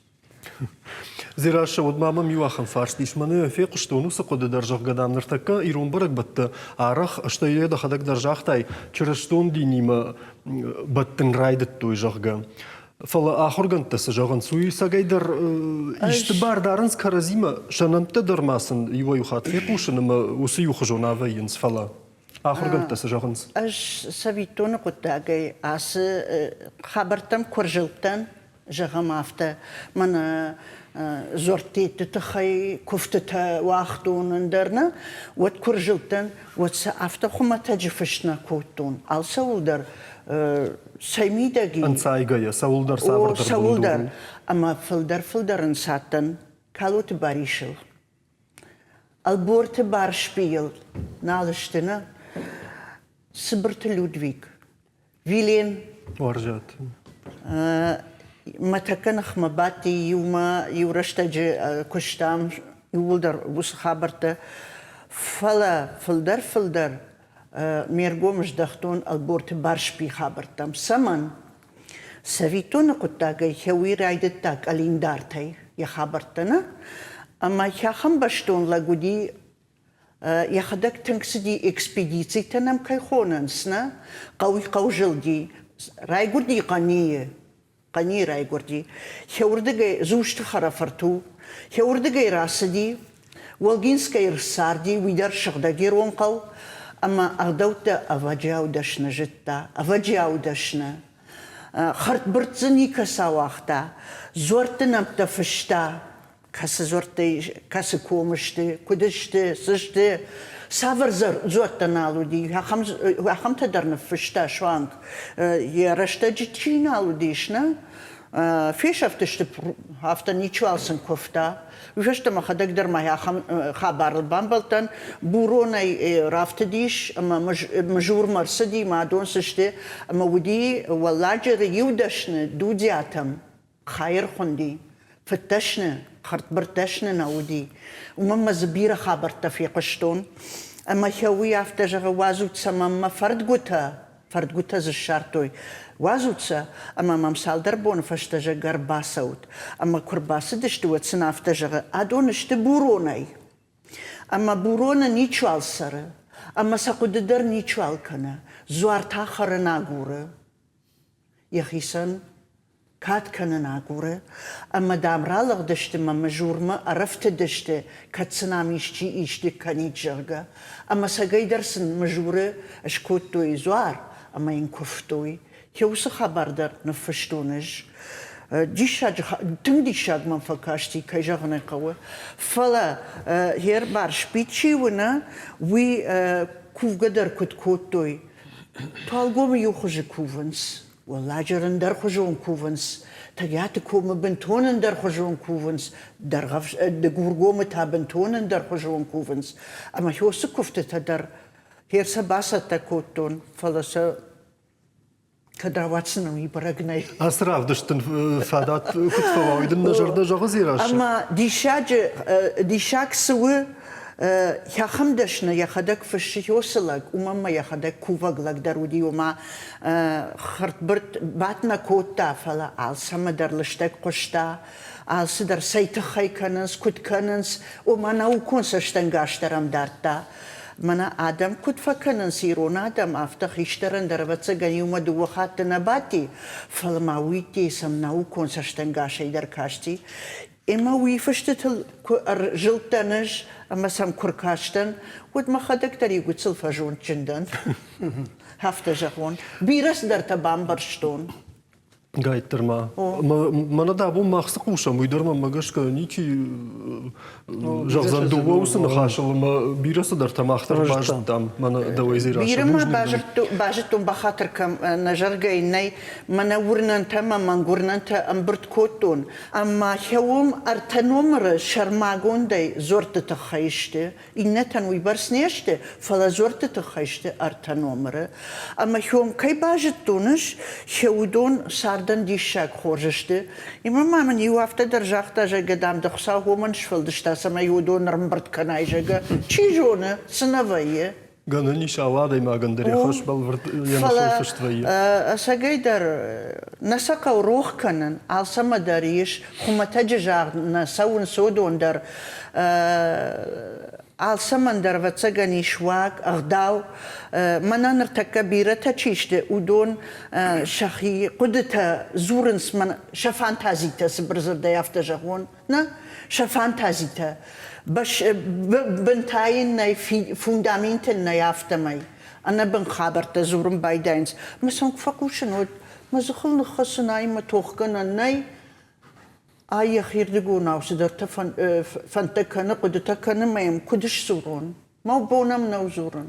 Дзерассӕ, уӕд ма мӕм иу ахӕм фарст ис. Мӕнӕ фехъуыстон уыцы хъуыды дӕр, зӕгъгӕ, дам, ныртӕккӕ ирон бӕрӕгбӕттӕ арӕх, стӕй йӕ дӕхӕдӕг дӕр загътай, чырыстон динимӕ бӕттын райдыдтой, зӕгъгӕ. Фӕлӕ ахуыргӕндтӕ цы зӕгъынц, уый цӕгӕйдӕр исты бар дарынц кӕрӕдзимӕ, сӕ нӕмттӕ дӕр ма сын иуӕй-иу хатт фехъусын ӕмӕ уыцы иухуызон авӕййынц, фӕлӕ ахуыргӕндтӕ цы зӕгъынц? Ӕз цӕвиттоны хъуыддагӕй ацы хабӕрттӕм куы ӕрзылдтӕн, зӕгъӕм афтӕ, мӕнӕ дзуӕрттӕтты тыххӕй куывтытӕ уагътон ӕндӕр нӕ, уӕд куы рзылдтӕн, уӕд сӕ афтӕ хуымӕтӕджы фыст нӕ кодтон. Алцӕуылдӕр цӕй мидӕг и. Ӕнцайгӕйӕ, цӕуылдӕр цавӕрдӕр цӕуылдӕр. Ӕмӕ фылдӕр-фылдӕр ӕнцадтӕн Калоты Барисыл. Ӕлборты Барысбийыл нал сты, нӕ? Цыбырты Людвиг, Вилен. Уарзат. Мӕ тӕккӕ ныхмӕ бадти иумӕ иу рӕстӕджы куыстам иууылдӕр уыцы хабӕрттӕ. Фӕлӕ фылдӕр-фылдӕр ме ргом здӕхтон Ӕлборты Барсби хабӕрттӕм. Цӕмӕн? Цӕвиттоны хъуыддагӕй уый райдыдта къӕлиндартӕй йӕ хабӕрттӕ нӕ, ӕмӕ ахӕм бӕстон лӕг уыди Йӕхӕдӕг тынг цыди экспедицитӕ нӕм кӕй хонынц, нӕ? Хъӕуи-хъӕу зылди. Райгуырди Хъӕнийы. Хъӕнийы райгуырди. Хеуырдыгӕй Дзусты хӕрӕфырт у. Хеуырдыгӕй рацыди. Волгинскӕй рцарди, уый дӕр сыгъдӕг ирон хъӕу. Ӕмӕ ӕгъдӕуттӕ ӕвӕджиау дӕсны зыдта, ӕвӕджиау дӕсны. Хӕрдбырд дзы никӕцы ауагъта. Дзуӕртты нӕмттӕ фыста. кӕцы дзуӕрттӕй кӕцы комы сты, куыд сты, цы сты, цавӕр дзуӕрттӕ нал уыди, ахӕмтӕ дӕр ныффыста суанг. Йӕ рӕстӕджы чи нал уыдис, нӕ? Фесӕфтысты, афтӕ ничиуал сын куывта. Уый фӕстӕ мӕхӕдӕг дӕр ма ахӕм хабарыл бамбӕлдтӕн. Буронӕй рафтыдис ӕмӕ Мызурмӕ ӕрцыди, мадон сысты ӕмӕ уыди Уӕлладжыры иу дӕсны Дудиатӕм. Хайыр хуынди. Фыддӕсны, хӕрдбырддӕсны нӕ уыди. Уымӕн мӕ дзы бирӕ хабӕрттӕ фехъуыстон. Ӕмӕ йӕ уый афтӕ зӕгъы, уадзут сӕ мӕнмӕ фӕрдгуытӕ, фӕрдгуытӕ дзы ссардтой. Уадзут сӕ, ӕмӕ мӕм цалдӕр боны фӕстӕ, зӕгъгӕ, ӕрбацӕут. Ӕмӕ куы рбацыдысты, уӕд сын афтӕ зӕгъы, адон сты буронӕй. Ӕмӕ Буроны ничуал цӕры, ӕмӕ сӕ хъуыды дӕр ничуал кӕны, дзуар та хӕрын агуры. Йӕхицӕн кад кӕнын агуры, ӕмӕ, дам, ралыгъдысты мӕ Мызурмӕ ӕрӕфтыдысты, кӕд сын ам исчи исты кӕнид, зӕгъгӕ. Ӕмӕ цӕгӕйдӕр сын Мызуры скодтой дзуар ӕмӕ йын куывтой. Йӕ уыцы хабар дӕр ныффыстон ӕз. Диссаджы, тынг диссаг мӕм фӕкасти, кӕй зӕгъын ӕй хъӕуы. Фӕлӕ йе рбарсбит чи уыны, уый кувгӕ дӕр куыд кодтой. Туалгомы иу хуызы кувынц, Уӕлладжыр ӕндӕрхуызон кувынц, Тӕгиаты комы бынтон ӕндӕрхуызон кувынц, Дыгургомы та бынтон ӕндӕрхуызон кувынц. Ӕмӕ уыцы куывтытӕ дӕр гьер сӕ бацӕттӕ кодтон, фӕлӕ сӕ кӕд рауадздзынӕн, уый бӕрӕг нӕй. Ацы равдыст дын фадат куыд фӕуа, уый дын нӕ зӕрдӕ зӕгъы Дзерассӕ? Ӕмӕ диссаджы, диссаг цы у, Йӕхӕм дӕсны йӕхӕдӕг фыссы уыцы лӕг, уымӕн ма йӕхӕдӕг кувӕг лӕг дӕр уыди, ома хыртбырт бадт нӕ кодта, фӕлӕ алцӕмӕ дӕр лыстӕг хъуыста, алцыдӕр цӕй тыххӕй кӕнынц, куыд кӕнынц, ома наукон цӕстӕнгас дӕр ӕм дардта. Мӕнӕ адӕм куыд фӕкӕнынц, ирон адӕм, афтӕ хистӕрӕн дӕр, ӕвӕццӕгӕн, иумӕ дыууӕ хатты нӕ бадти, фӕлӕ ма уый сӕм наукон цӕстӕнгасӕй дӕр касти. Ӕмӕ уый фыстытыл куы ӕрзылдтӕн ӕз ӕмӕ сӕм куы ркастӕн, уӕд мӕхӕдӕг дӕр иу гыццыл фӕзондджын дӕн. Афтӕ зӕгъон. Бирӕ цыдӕртӕ бамбӕрстон. Гайддӕр ма. Мӕнӕ дӕ абон мах цы хъусӕм, уый дӕр мӕнмӕ гӕсгӕ ничи зӕгъдзӕн дыууӕ уыцы ныхасыл ӕмӕ бирӕ цыдӕртӕ мах дӕр базыдтам мӕнӕ дӕуӕй Дзерассӕ. Бирӕ ма базыдтон, бахатыр кӕм нӕ зӕгъгӕ йын нӕй. Мӕнӕ уырнӕнтӕ ӕмӕ мӕнгуырнӕнтӕ ӕмбырд кодтон. Ӕмӕ уым ӕртӕ номыры сӕрмагондӕй дзуӕртты тыххӕй сты. Иннӕтӕн уыйбӕрц не сты, фӕлӕ дзуӕртты тыххӕй сты ӕртӕ номыры. Ӕмӕ уым кӕй базыдтон ӕз, уыдон цардӕн диссаг хорз сты. Ӕмӕ ма мын иу афтӕ дӕр загъта, зӕгъгӕ, дам, дӕ Хуыцау уымӕн сфӕлдыста, цӕмӕй уыдон ӕрӕмбырд кӕнай, зӕгъгӕ. Чи зоны, цы нӕ вӕййы. Гӕнӕн ис алы адӕймагӕн дӕр йӕ хӕс бӕлвырд йӕ ныхыл фыст вӕййы. Ӕцӕгӕй дӕр нӕ сӕ хъӕуы рох кӕнын, алцӕмӕ дӕр ис, хуымӕтӕджы загъд нӕ цӕуынц уыдон дӕр. Алцӕмӕн дӕр, ӕвӕццӕгӕн, ис уаг, ӕгъдау. Мӕнӕ ныртӕккӕ бирӕтӕ чи сты, уыдон сӕхи хъуыдытӕ дзурынц, сӕ фантазитӕ цыбыр дзырдӕй афтӕ зӕгъон, нӕ, сӕ фантазитӕ. Бынтӕ йын нӕй, фундамент ын нӕй афтӕмӕй. Ӕнӕбын хабӕрттӕ дзурын байдайынц. Мӕ сӕм куы фӕхъусын, уӕд мӕ дзыхыл ныххӕцын ай мӕ тохгӕнӕн нӕй. Ай йӕхирдыгонау цыдӕртӕ фӕндтӕ кӕны, хъуыдытӕ кӕны мӕ йӕм куыд сдзурон? Мӕ бон ӕм нӕу дзурын.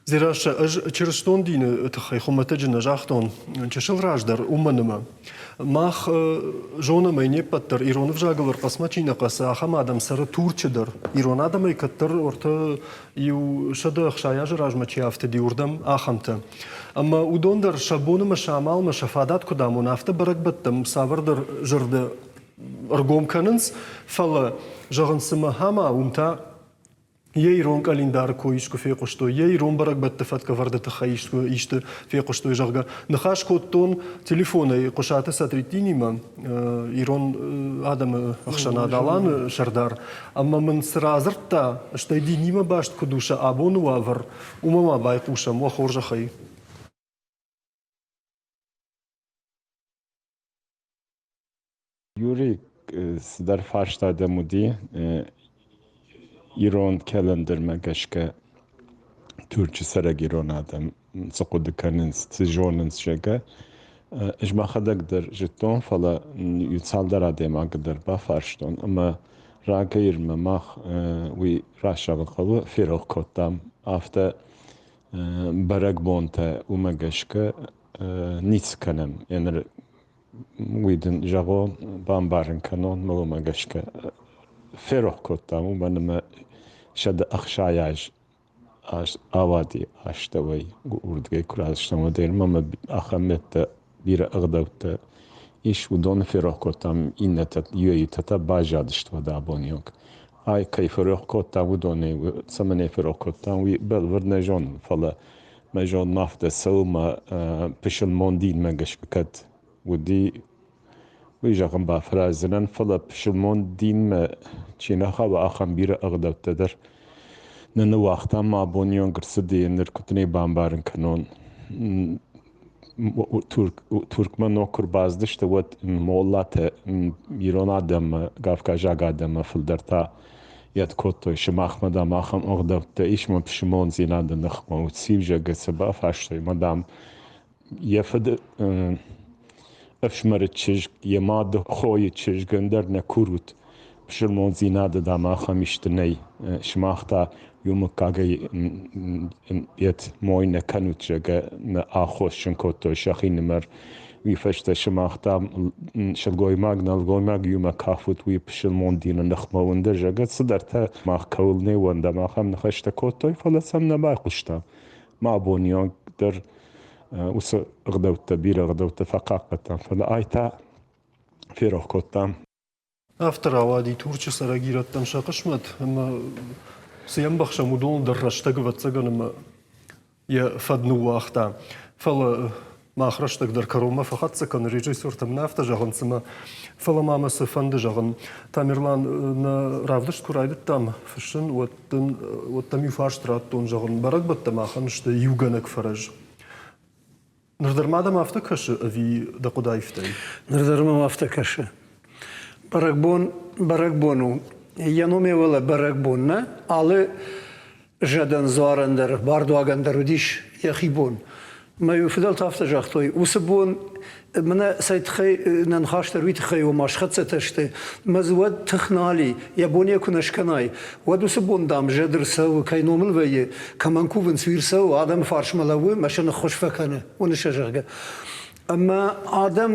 Дзерассӕ, ӕз чырыстон дины тыххӕй хуымӕтӕджы нӕ загътон чысыл раздӕр, уымӕн ӕмӕ мах зонӕм ӕй не ппӕт дӕр, ирон ӕвзагыл ӕрхъӕцмӕ чи нӕ хъӕцы, ахӕм адӕм цӕры Турчы дӕр. Ирон адӕмӕй кӕддӕр ортӕ иу 160 азы размӕ чи афтыди, уырдӕм ахӕмтӕ. Ӕмӕ уыдон дӕр сӕ бон ӕмӕ сӕ амалмӕ сӕ фадат куыд амона, афтӕ бӕрӕгбӕттӕм цавӕрдӕр зӕрдӕ ӕргом кӕнынц, фӕлӕ, зӕгъынц, цымӕ ӕмӕ уым та йӕ ирон къӕлиндары кой искуы фехъуыстой, йӕ ирон бӕрӕгбӕтты фӕткӕвӕрды тыххӕй искуы исты фехъуыстой, зӕгъгӕ. Ныхас кодтон телефонӕй Хъуысаты Сатриттинимӕ, ирон адӕмы ӕхсӕнад Аланы сӕрдар, ӕмӕ мын цы радзырдта, стӕй динимӕ баст куыд у сӕ абоны уавӕр, уымӕ ма байхъусӕм, уӕ хорзӕхӕй. Юрий цыдӕр фарста дӕм уыди ирон кӕлӕндӕрмӕ гӕсгӕ Турчы цӕрӕг ирон адӕм цы хъуыды кӕнынц, цы зонынц, зӕгъгӕ. Ӕз мӕхӕдӕг дӕр зыдтон, фӕлӕ иу цалдӕр адӕймагы дӕр бафарстон ӕмӕ рагӕй ирмӕ мах уый раст зӕгъын хъӕуы, ферох кодтам. Афтӕ бӕрӕгбонтӕ уымӕ гӕсгӕ ницы кӕнӕм. Еныр уый дын зӕгъон, бамбарын кӕнон, мӕ уымӕ гӕсгӕ ферох кодтам, уымӕн ӕмӕ 160 аз ауади астӕуӕй уырдыгӕй куы рацыдыстӕм, уӕд ӕмӕ ахӕм мӕттӕ бирӕ ӕгъдӕуттӕ. ис, уыдоны ферох кодтам, иннӕтӕ, иуӕй-иутӕ та баззадысты уӕд абоны онг. Ай кӕй ферох кодтам, уыдонӕй цӕмӕн ӕй ферох кодтам, уый бӕлвырд нӕ зонын, фӕлӕ мӕ зондмӕ афтӕ цӕуы мӕ пысылмон динмӕ гӕсгӕ кӕд уыди, уый зӕгъын бафӕраздзынӕн, фӕлӕ пысылмон динмӕ чи нӕ хауы, ахӕм бирӕ ӕгъдӕуттӕ дӕр нӕ ныууагътам ма абоны онг ӕрцыди, ныр куыд нӕ бамбарын кӕнон. Туркмӕ ног куы рбацыдысты, уӕд моллатӕ ирон адӕммӕ, кавказаг адӕммӕ фылдӕр та йӕд кодтой. Сымахмӕ, дам, ахӕм ӕгъдӕуттӕ ис, мӕ пысылмондзинады ныхмӕ у циу, зӕгъгӕ, сӕ бафарстой мӕ, дам, йӕ фыды ӕфсымӕры чызг, йӕ мады хойы чызг ӕндӕр нӕ курут. Пысылмондзинады, дам, ахӕм исты нӕй. Сымах та иу мыггагӕй йед мой нӕ кӕнут, зӕгъгӕ, нӕ аххосджын кодтой сӕхинымӕр. Уый фӕстӕ сымах, дам, сылгоймаг, нӕлгоймаг иумӕ кафут, уый пысылмон дины ныхмӕ уынды, зӕгъгӕ, цыдӕртӕ мах кӕуыл не ууӕндӕм, ахӕм ныхӕстӕ кодтой, фӕлӕ сӕм нӕ байхъуыстам. Ма абоны онг дӕр уыцы ӕгъдӕуттӕ, бирӕ ӕгъдӕуттӕ фӕхъахъхъӕдтам, фӕлӕ ай та ферох кодтам. Афтӕ рауади Турчы цӕрӕг ирӕттӕн сӕ хъысмӕт, ӕмӕ цы йӕ ӕмбӕхсӕм, уыдоныл дӕр рӕстӕг, ӕвӕццӕгӕн, ӕмӕ йӕ фӕд ныууагъта. Фӕлӕ мах рӕстӕг дӕр кӕронмӕ фӕхӕццӕ кӕны, режиссертӕм нӕ афтӕ зӕгъынц, ӕмӕ фӕлӕ ма мӕ цы фӕнды зӕгъын. Тамерлан, нӕ равдыст куы райдыдтам фыссын, уӕд дын уӕд дӕм иу фарст радтон, зӕгъын, бӕрӕгбӕттӕ махӕн сты иугӕнӕг фӕрӕз. Ныр дӕр ма дӕм афтӕ кӕсы ӕви дӕ хъуыды аивтай? Ныр дӕр мӕм афтӕ кӕсы. Бӕрӕгбон бӕрӕгбон у. Йӕ ном йӕ уӕлӕ бӕрӕгбон нӕ? Алы зӕдӕн, дзуарӕн дӕр, бардуагӕн дӕр уыдис йӕхи бон. Мӕ фыдӕлтӕ афтӕ загътой, уыцы бон мӕнӕ цӕй тыххӕй нӕ ныхас дӕр уый тыххӕй ома схӕццӕтӕ сты, мӕ дзы уӕд тых нал и, йӕ бон йӕ куы нӕ скӕнай, уӕд уыцы бон, дам, зӕд ӕрцӕуы, кӕй номыл вӕййы, кӕмӕн кувынц, уый ӕрцӕуы, адӕмы фарсмӕ лӕууы, мӕ сӕ ныххуыс фӕкӕны, уыны сӕ, зӕгъгӕ. Ӕмӕ адӕм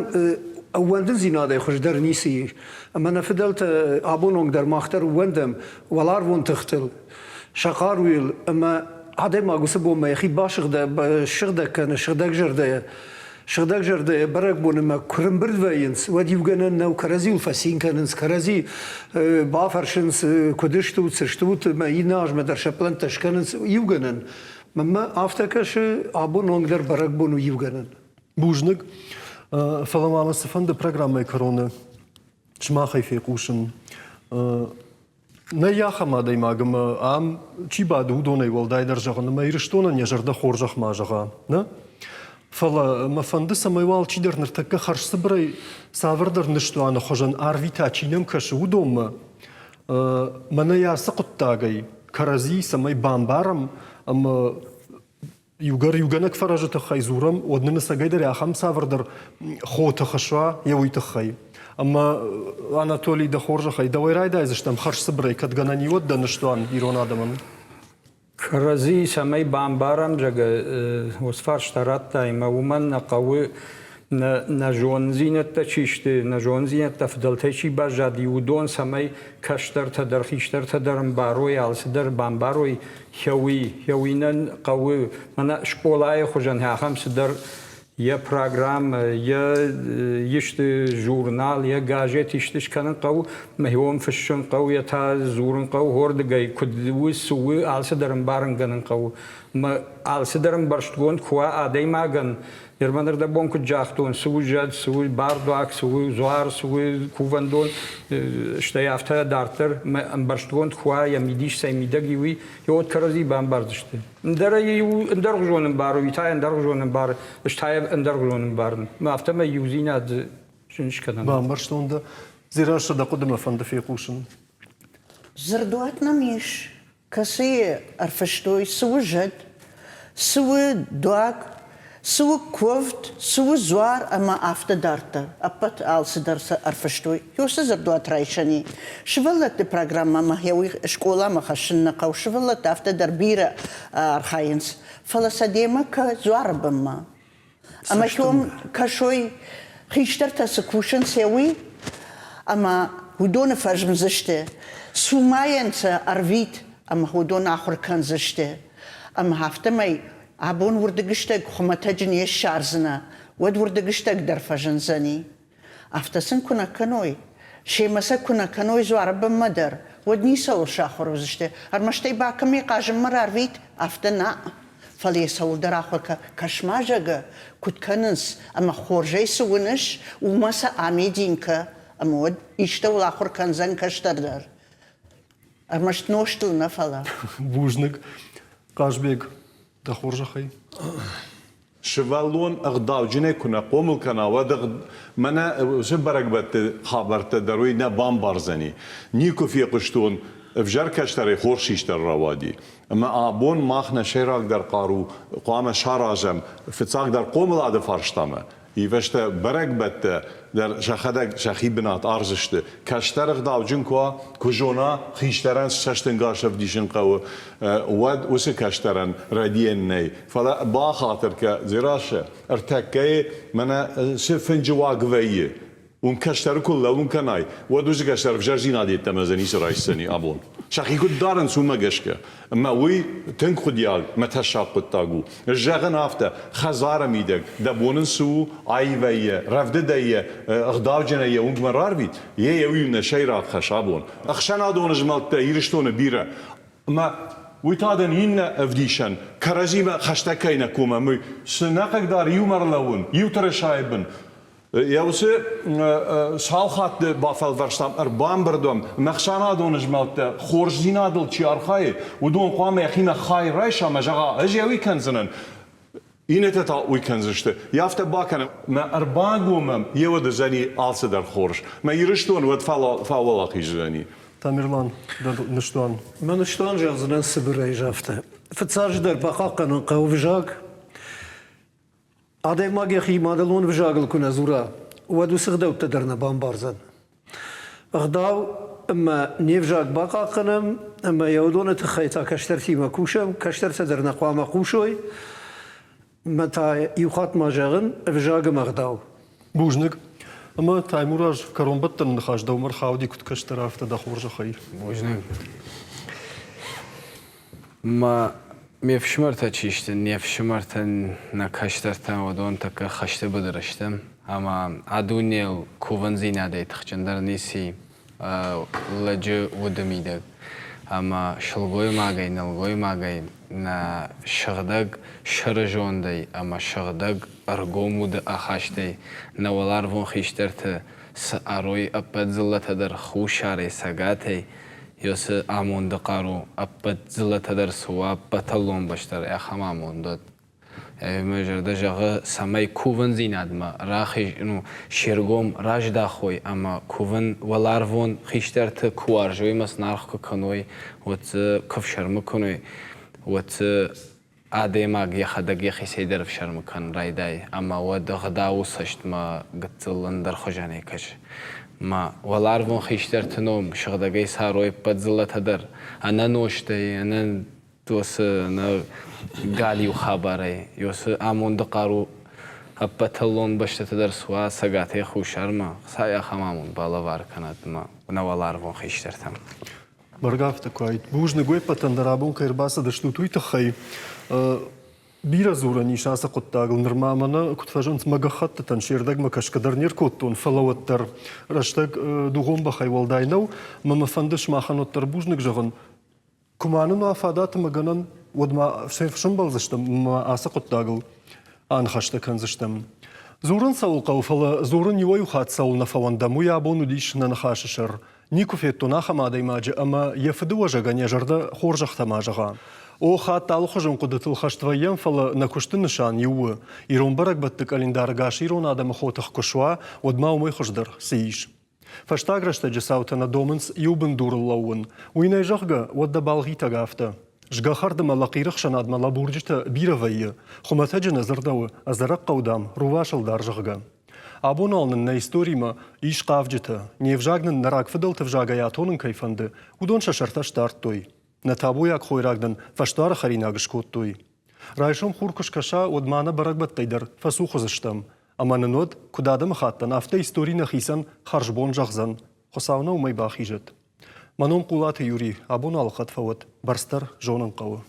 ӕууӕндындзинадӕй хуыздӕр ницы ис. Ӕмӕ нӕ фыдӕлтӕ абон онг дӕр мах дӕр ууӕндӕм уӕларвон тыхтыл, сӕ хъаруйыл ӕмӕ адӕймаг уыцы бонмӕ йӕхи басыгъдӕг кӕны сыгъдӕгзӕрдӕйӕ. Сыгъдӕгзӕрдӕйӕ бӕрӕгбоны мӕ куы рымбырд вӕййынц, уӕд иугӕнӕн нӕу, кӕрӕдзиуыл фӕцин кӕнынц, кӕрӕдзи бафӕрсынц, куыд стут, цы стут, ӕмӕ иннӕ азмӕ дӕр сӕ пълӕнттӕ скӕнынц. Иугӕнӕн. Мӕнмӕ афтӕ кӕсы, абон онг дӕр бӕрӕгбон у иугӕнӕн. Бузныг. Фӕлӕ ма мӕ цыфӕнды программӕйы кӕроны сымахӕй фехъусын. Нӕй ахӕм адӕймаг, ӕмӕ ам чи бады, уыдонӕй уӕлдайдӕр зӕгъын, ӕмӕ Ирыстонӕн йӕ зӕрдӕ хорзӕх ма зӕгъа. Нӕ? Фӕлӕ мӕ фӕнды, цӕмӕй уал чидӕр ныртӕккӕ хӕрзцыбырӕй цавӕрдӕр ныстуаны хуызӕн арвита, чи нӕм кӕсы, уыдонмӕ. Мӕнӕ ацы хъуыддагӕй кӕрӕдзи цӕмӕй бамбарӕм ӕмӕ иугӕр иугӕнӕг фӕрӕзы тыххӕй дзурӕм, уӕд нын ӕцӕгӕйдӕр ахӕм цавӕрдӕр хотых суа йӕ уый тыххӕй. Ӕмӕ Анатолий, дӕ хорзӕхӕй, дӕуӕй райдайдзыстӕм хӕрзцыбырӕй, кӕд гӕнӕн и, уӕд дӕ ныстуан ирон адӕмӕн. Кӕрӕдзи цӕмӕй бамбарӕм, зӕгъгӕ, уыцы фарста радтай, ӕмӕ уымӕн нӕ хъӕуы нӕ, нӕ зонындзинӕдтӕ чи сты, нӕ зонындзинӕдтӕ фыдӕлтӕй чи баззади, уыдон цӕмӕй кӕстӕртӕ дӕр, хистӕртӕ дӕр ӕмбарой, алцыдӕр бамбарой, хӕуи, хӕуинӕн хъӕуы, мӕнӕ скъолайы хуызӕн ахӕм цыдӕр йӕ программӕ, йӕ исты журнал, йӕ газет исты скӕнын хъӕуы, мӕхион фыссын хъӕуы, йӕ та дзурын хъӕуы хордыгӕй, куыд у, цы у, алцыдӕр ӕмбарынгӕнын хъӕуы. Мӕ алцыдӕр ӕмбӕрстгонд куы уа адӕймагӕн, нырма нырдӕбон куыд загътон, цы у зӕд, цы у бардуаг, цы у дзуар, цы у кувӕндон, стӕй афтӕ дарддӕр мӕ ӕмбӕрстгонд куы уа, йӕ мидис цӕй мидӕг и, уый, уӕд кӕрӕдзи бамбардзысты. Ӕндӕр иу ӕндӕргъуызон ӕмбары, уый та ӕндӕргъуызон ӕмбары, ӕз та ӕндӕргъуызон ӕмбарын. Афтӕмӕй иудзинад зын скӕнӕн. Бамбӕрстон дӕ. Дзерассӕ, дӕ хъуыдымӕ фӕнды фехъусын. Дзырдуат нӕм ис. Кӕцыйы ӕрфыстой, цы у зӕд, цы у дуаг, цы у куывд, цы у дзуар ӕмӕ афтӕ дарддӕр. Ӕппӕт алцыдӕр сӕ ӕрфыстой. Уыцы дзырдуат райсӕн и. Сывӕллӕтты программӕмӕ йӕ уый скъоламӕ хӕссын нӕ хъӕуы. Сывӕллӕттӕ афтӕ дӕр бирӕ архайынц. Фӕлӕ сӕ демӕ кӕ дзуары бынмӕ. Ӕмӕ сом кӕсой, хистӕртӕ цы кусынц, уый, ӕмӕ уыдоны фӕзмдзысты. Цумайӕн сӕ ӕрвит, ӕмӕ уыдон ахуыр кӕндзысты. Ӕмӕ афтӕмӕй абон уырдыгыстӕг хуымӕтӕджы не ссардзынӕ, уӕд уырдыгыстӕг дӕр фӕзындзӕни. Афтӕ сын куы нӕ кӕной, семӕ сӕ куы нӕ кӕной дзуары бынмӕ дӕр, уӕд ницӕуыл сахуыр уыдзысты. Ӕрмӕст ӕй бакӕм йӕ хъазынмӕ рарвит, афтӕ нӕ. Фӕлӕ йӕ цӕуылдӕр ахуыр кӕ, кӕс-ма, зӕгъгӕ, куыд кӕнынц ӕмӕ хорзӕй цы уыныс, уымӕ сӕ амедин кӕ, ӕмӕ уӕд истӕуыл ахуыр кӕндзӕн кӕстӕр дӕр. Ӕрмӕст нозтыл нӕ, фӕлӕ. Бузныг. Хъазбег, дӕ хорзӕхӕй. Сывӕллон ӕгъдауджынӕй куы нӕ хъомыл кӕна, уӕд мӕнӕ уыцы бӕрӕгбӕтты хабӕрттӕ дӕр уый нӕ бамбардзӕни. Никуы фехъуыстон, ӕвзӕр кӕстӕрӕй хорз хистӕр рауади. Ӕмӕ абон мах нӕ сӕйрагдӕр хъару хъуамӕ саразӕм фыццагдӕр хъомылады фарстамӕ, Ивӕзтӕ бӕрӕгбӕттӕ дӕр сӕхӕдӕг сӕхи бынат ардзысты. Кӕстӕр ӕгъдауджын куы уа, куы зона, хистӕрӕн цӕстӕнгас ӕвдисын хъӕуы, уӕд уыцы кӕстӕрӕн рӕдийӕн нӕй. Фӕлӕ бахатыр кӕ, Дзерассӕ, ӕртӕккӕйы мӕнӕ цы фынджы уаг вӕййы, уым кӕстӕры куы лӕууын кӕнай, уӕд уыцы кӕстӕр ӕвзӕрдзинад йеддӕмӕ дзы ницы райсдзӕни абон. Сӕхи куыд дарынц, уымӕ гӕсгӕ. Ӕмӕ уый тынг хъуыдиаг мӕ тӕссаг хъуыддаг у. Зӕгъын афтӕ, хӕдзары мидӕг дӕ бон ын цы у, аивӕй йӕ, рӕвдыдӕй йӕ, ӕгъдауджынӕй йӕ уынгмӕ рарвит, йе йӕ уый у нӕ сӕйраг хӕс абон. Ӕхсӕнадон змӕлдтӕ Ирыстоны бирӕ. Ӕмӕ уый та дын иннӕ ӕвдисӕн, кӕрӕдзимӕ хӕстӕг кӕй нӕ комӕм, уый. Цы нӕ хъыгдары иумӕ ӕрлӕууын, иу тырысайы бын, Йӕ уыцы цал хатты бафӕлвӕрстам ӕрбамбырд уӕм, ӕхсӕнадон змӕлдтӕ хорздзинадыл чи архайы, уыдон хъуамӕ йӕхимӕ хай райса ӕмӕ зӕгъа, ӕз йӕ уый кӕндзынӕн, иннӕтӕ та уый кӕндзысты. Йӕ афтӕ бакӕнӕм, мӕ ӕрбангомӕм, йе уӕд уыдзӕни алцыдӕр хорз. Мӕ Ирыстон уӕд фӕуӕлахиз уыдзӕни. Тамерлан, дӕ ныстуан. Мӕ ныстуан зӕгъдзынӕн цыбырӕй афтӕ. Фыццаджыдӕр бахъахъхъӕнын хъӕуы взаг. Адӕймаг йӕхи мадӕлон ӕвзагыл куы нӕ дзура, уӕд уыцы ӕгъдӕуттӕ дӕр нӕ бамбардзӕн. Ӕгъдау ӕмӕ не взаг бахъахъхъӕнӕм ӕмӕ йӕ уыдоны тыххӕй та кӕстӕртимӕ кусӕм, кӕстӕртӕ дӕр нӕ хъуамӕ хъусой. Ӕмӕ та иу хатт ма зӕгъын, ӕвзаг ӕмӕ ӕгъдау. Бузныг. Ӕмӕ Таймураз, кӕронбӕттӕны ныхас дӕумӕ рхауди куыд кӕстӕр, афтӕ дӕ хорзӕхӕй. Бузныг. Ма ме фсымӕртӕ чи сты, не фсымӕртӕн нӕ кӕстӕртӕ уыдон тӕккӕ хӕсты быдыры сты ӕмӕ а дунейыл кувындзинадӕй тыхджындӕр ницы лӕджы уды мидӕг. Ӕмӕ сылгоймагӕй, нӕлгоймагӕй нӕ сыгъдӕг сӕры зондӕй ӕмӕ сыгъдӕг ӕргом уды ахастӕй нӕ уӕларвон хистӕрты цы арой ӕппӕт дзыллӕтӕ дӕр хуссарӕй, цӕгатӕй, Ёсы амонды хъару ӕппӕт дзыллӕтӕ дӕр цы уа, ӕппӕтӕллон бӕстӕ ахӕм амонд уӕд. Мӕ зӕрдӕ зӕгъы, цӕмӕй кувындзинадмӕ рахиз, ну, се ргом раздахой ӕмӕ кувын уӕларвон хистӕрты куы уарзой ӕмӕ сын аргъ куы кӕной, уӕд дзы куы фсӕрмы кӕной, уӕд дзы адӕймаг йӕхӕдӕг йӕхицӕй дӕр ӕфсӕрмы кӕнын райдайы ӕмӕ уӕд ӕгъдауы цӕстмӕ гыццыл ӕндӕрхуызӕнӕй кӕсы. Мӕ уӕларвон хистӕрты ном сыгъдӕгӕй царой ӕппӕт дзыллӕтӕ дӕр, ӕнӕ нозтӕй, ӕнӕ уыцы ӕнӕ галиу хабарӕй. Уыцы амонды хъару ӕппӕтӕллон бӕстӕты дӕр суа Цӕгатӕй Хуссармӕ, Хуыцау ахӕм амонд балӕвар кӕнӕд мӕ нӕ уӕларвон хистӕртӕн. Бӕргӕ афтӕ куы уаид. Бузныг уе ппӕтӕн дӕр абон кӕй ӕрбацыдыстут, уый тыххӕй. Бирӕ дзурӕн ис ацы хъуыддагыл. Нырма мӕнӕ куыд фӕзӕгъынц, мӕ гӕххӕттытӕн се рдӕгмӕ кӕсгӕ дӕр не ркодтон, фӕлӕ уӕддӕр рӕстӕг дугъон бӕхӕй уӕлдай нӕу. Мӕ мӕ фӕнды сымахӕн уӕддӕр бузныг зӕгъын. Куы ма нын уа фадат ӕмӕ гӕнӕн, уӕд ма сӕмбӕлдзыстӕм ӕмӕ ацы хъуыддагыл аныхӕстӕ кӕндзыстӕм. Дзурын цӕуыл хъӕуы, фӕлӕ дзурын иуӕй-иу хатт цӕуылнӕ фӕуӕндӕм, уый абон уыдис нӕ ныхасы сӕр. Никуы федтон ахӕм адӕймаджы ӕмӕ йӕ фыдыуӕзӕгӕн йӕ зӕрдӕ хорзӕхтӕ ма зӕгъа. О, хатт алыхуызон хъуыдытыл хӕст вӕййӕм, фӕлӕ нӕ куысты нысан иу у. Ирон бӕрӕгбӕтты къӕлиндар ӕгас ирон адӕмы хотых куы суа, уӕд ма уымӕй хуыздӕр цы ис? Фӕстаг рӕстӕджы цаутӕ нӕ домынц иу бындурыл лӕууын. Уый нӕй зӕгъгӕ, уӕд дӕ балгъитӕг афтӕ. Згӕхӕрд ӕмӕ лӕхъиры хсӕнадмӕ лӕбурджытӕ бирӕ вӕййы. Хуымӕтӕджы нӕ дзырдӕуы, ӕдзӕрӕг хъӕу, дам, рувасыл дӕр, зӕгъгӕ. Абон уал нын нӕ историмӕ ис хъавджытӕ. Не взаг нын нӕ рагфыдӕлты взагӕй атонын кӕй фӕнды, уыдон сӕ сӕртӕ сдардтой. Нӕ табуйаг хойраг нын фӕсдуары хӕринаг скодтой. Райсом хур куы скӕса, уӕд ма нӕ бӕрӕгбӕттӕй дӕр фӕцух уыдзыстӕм. Ӕмӕ нын уӕд, куыд адӕмыхаттӕн, афтӕ истори нӕхицӕн хӕрзбон зӕгъдзӕн. Хуыцау нӕ уымӕй бахизӕд. Мӕ ном Хъулаты Юрий, абон алыхатт фӕуӕд, бӕрц дӕр зонын хъӕуы.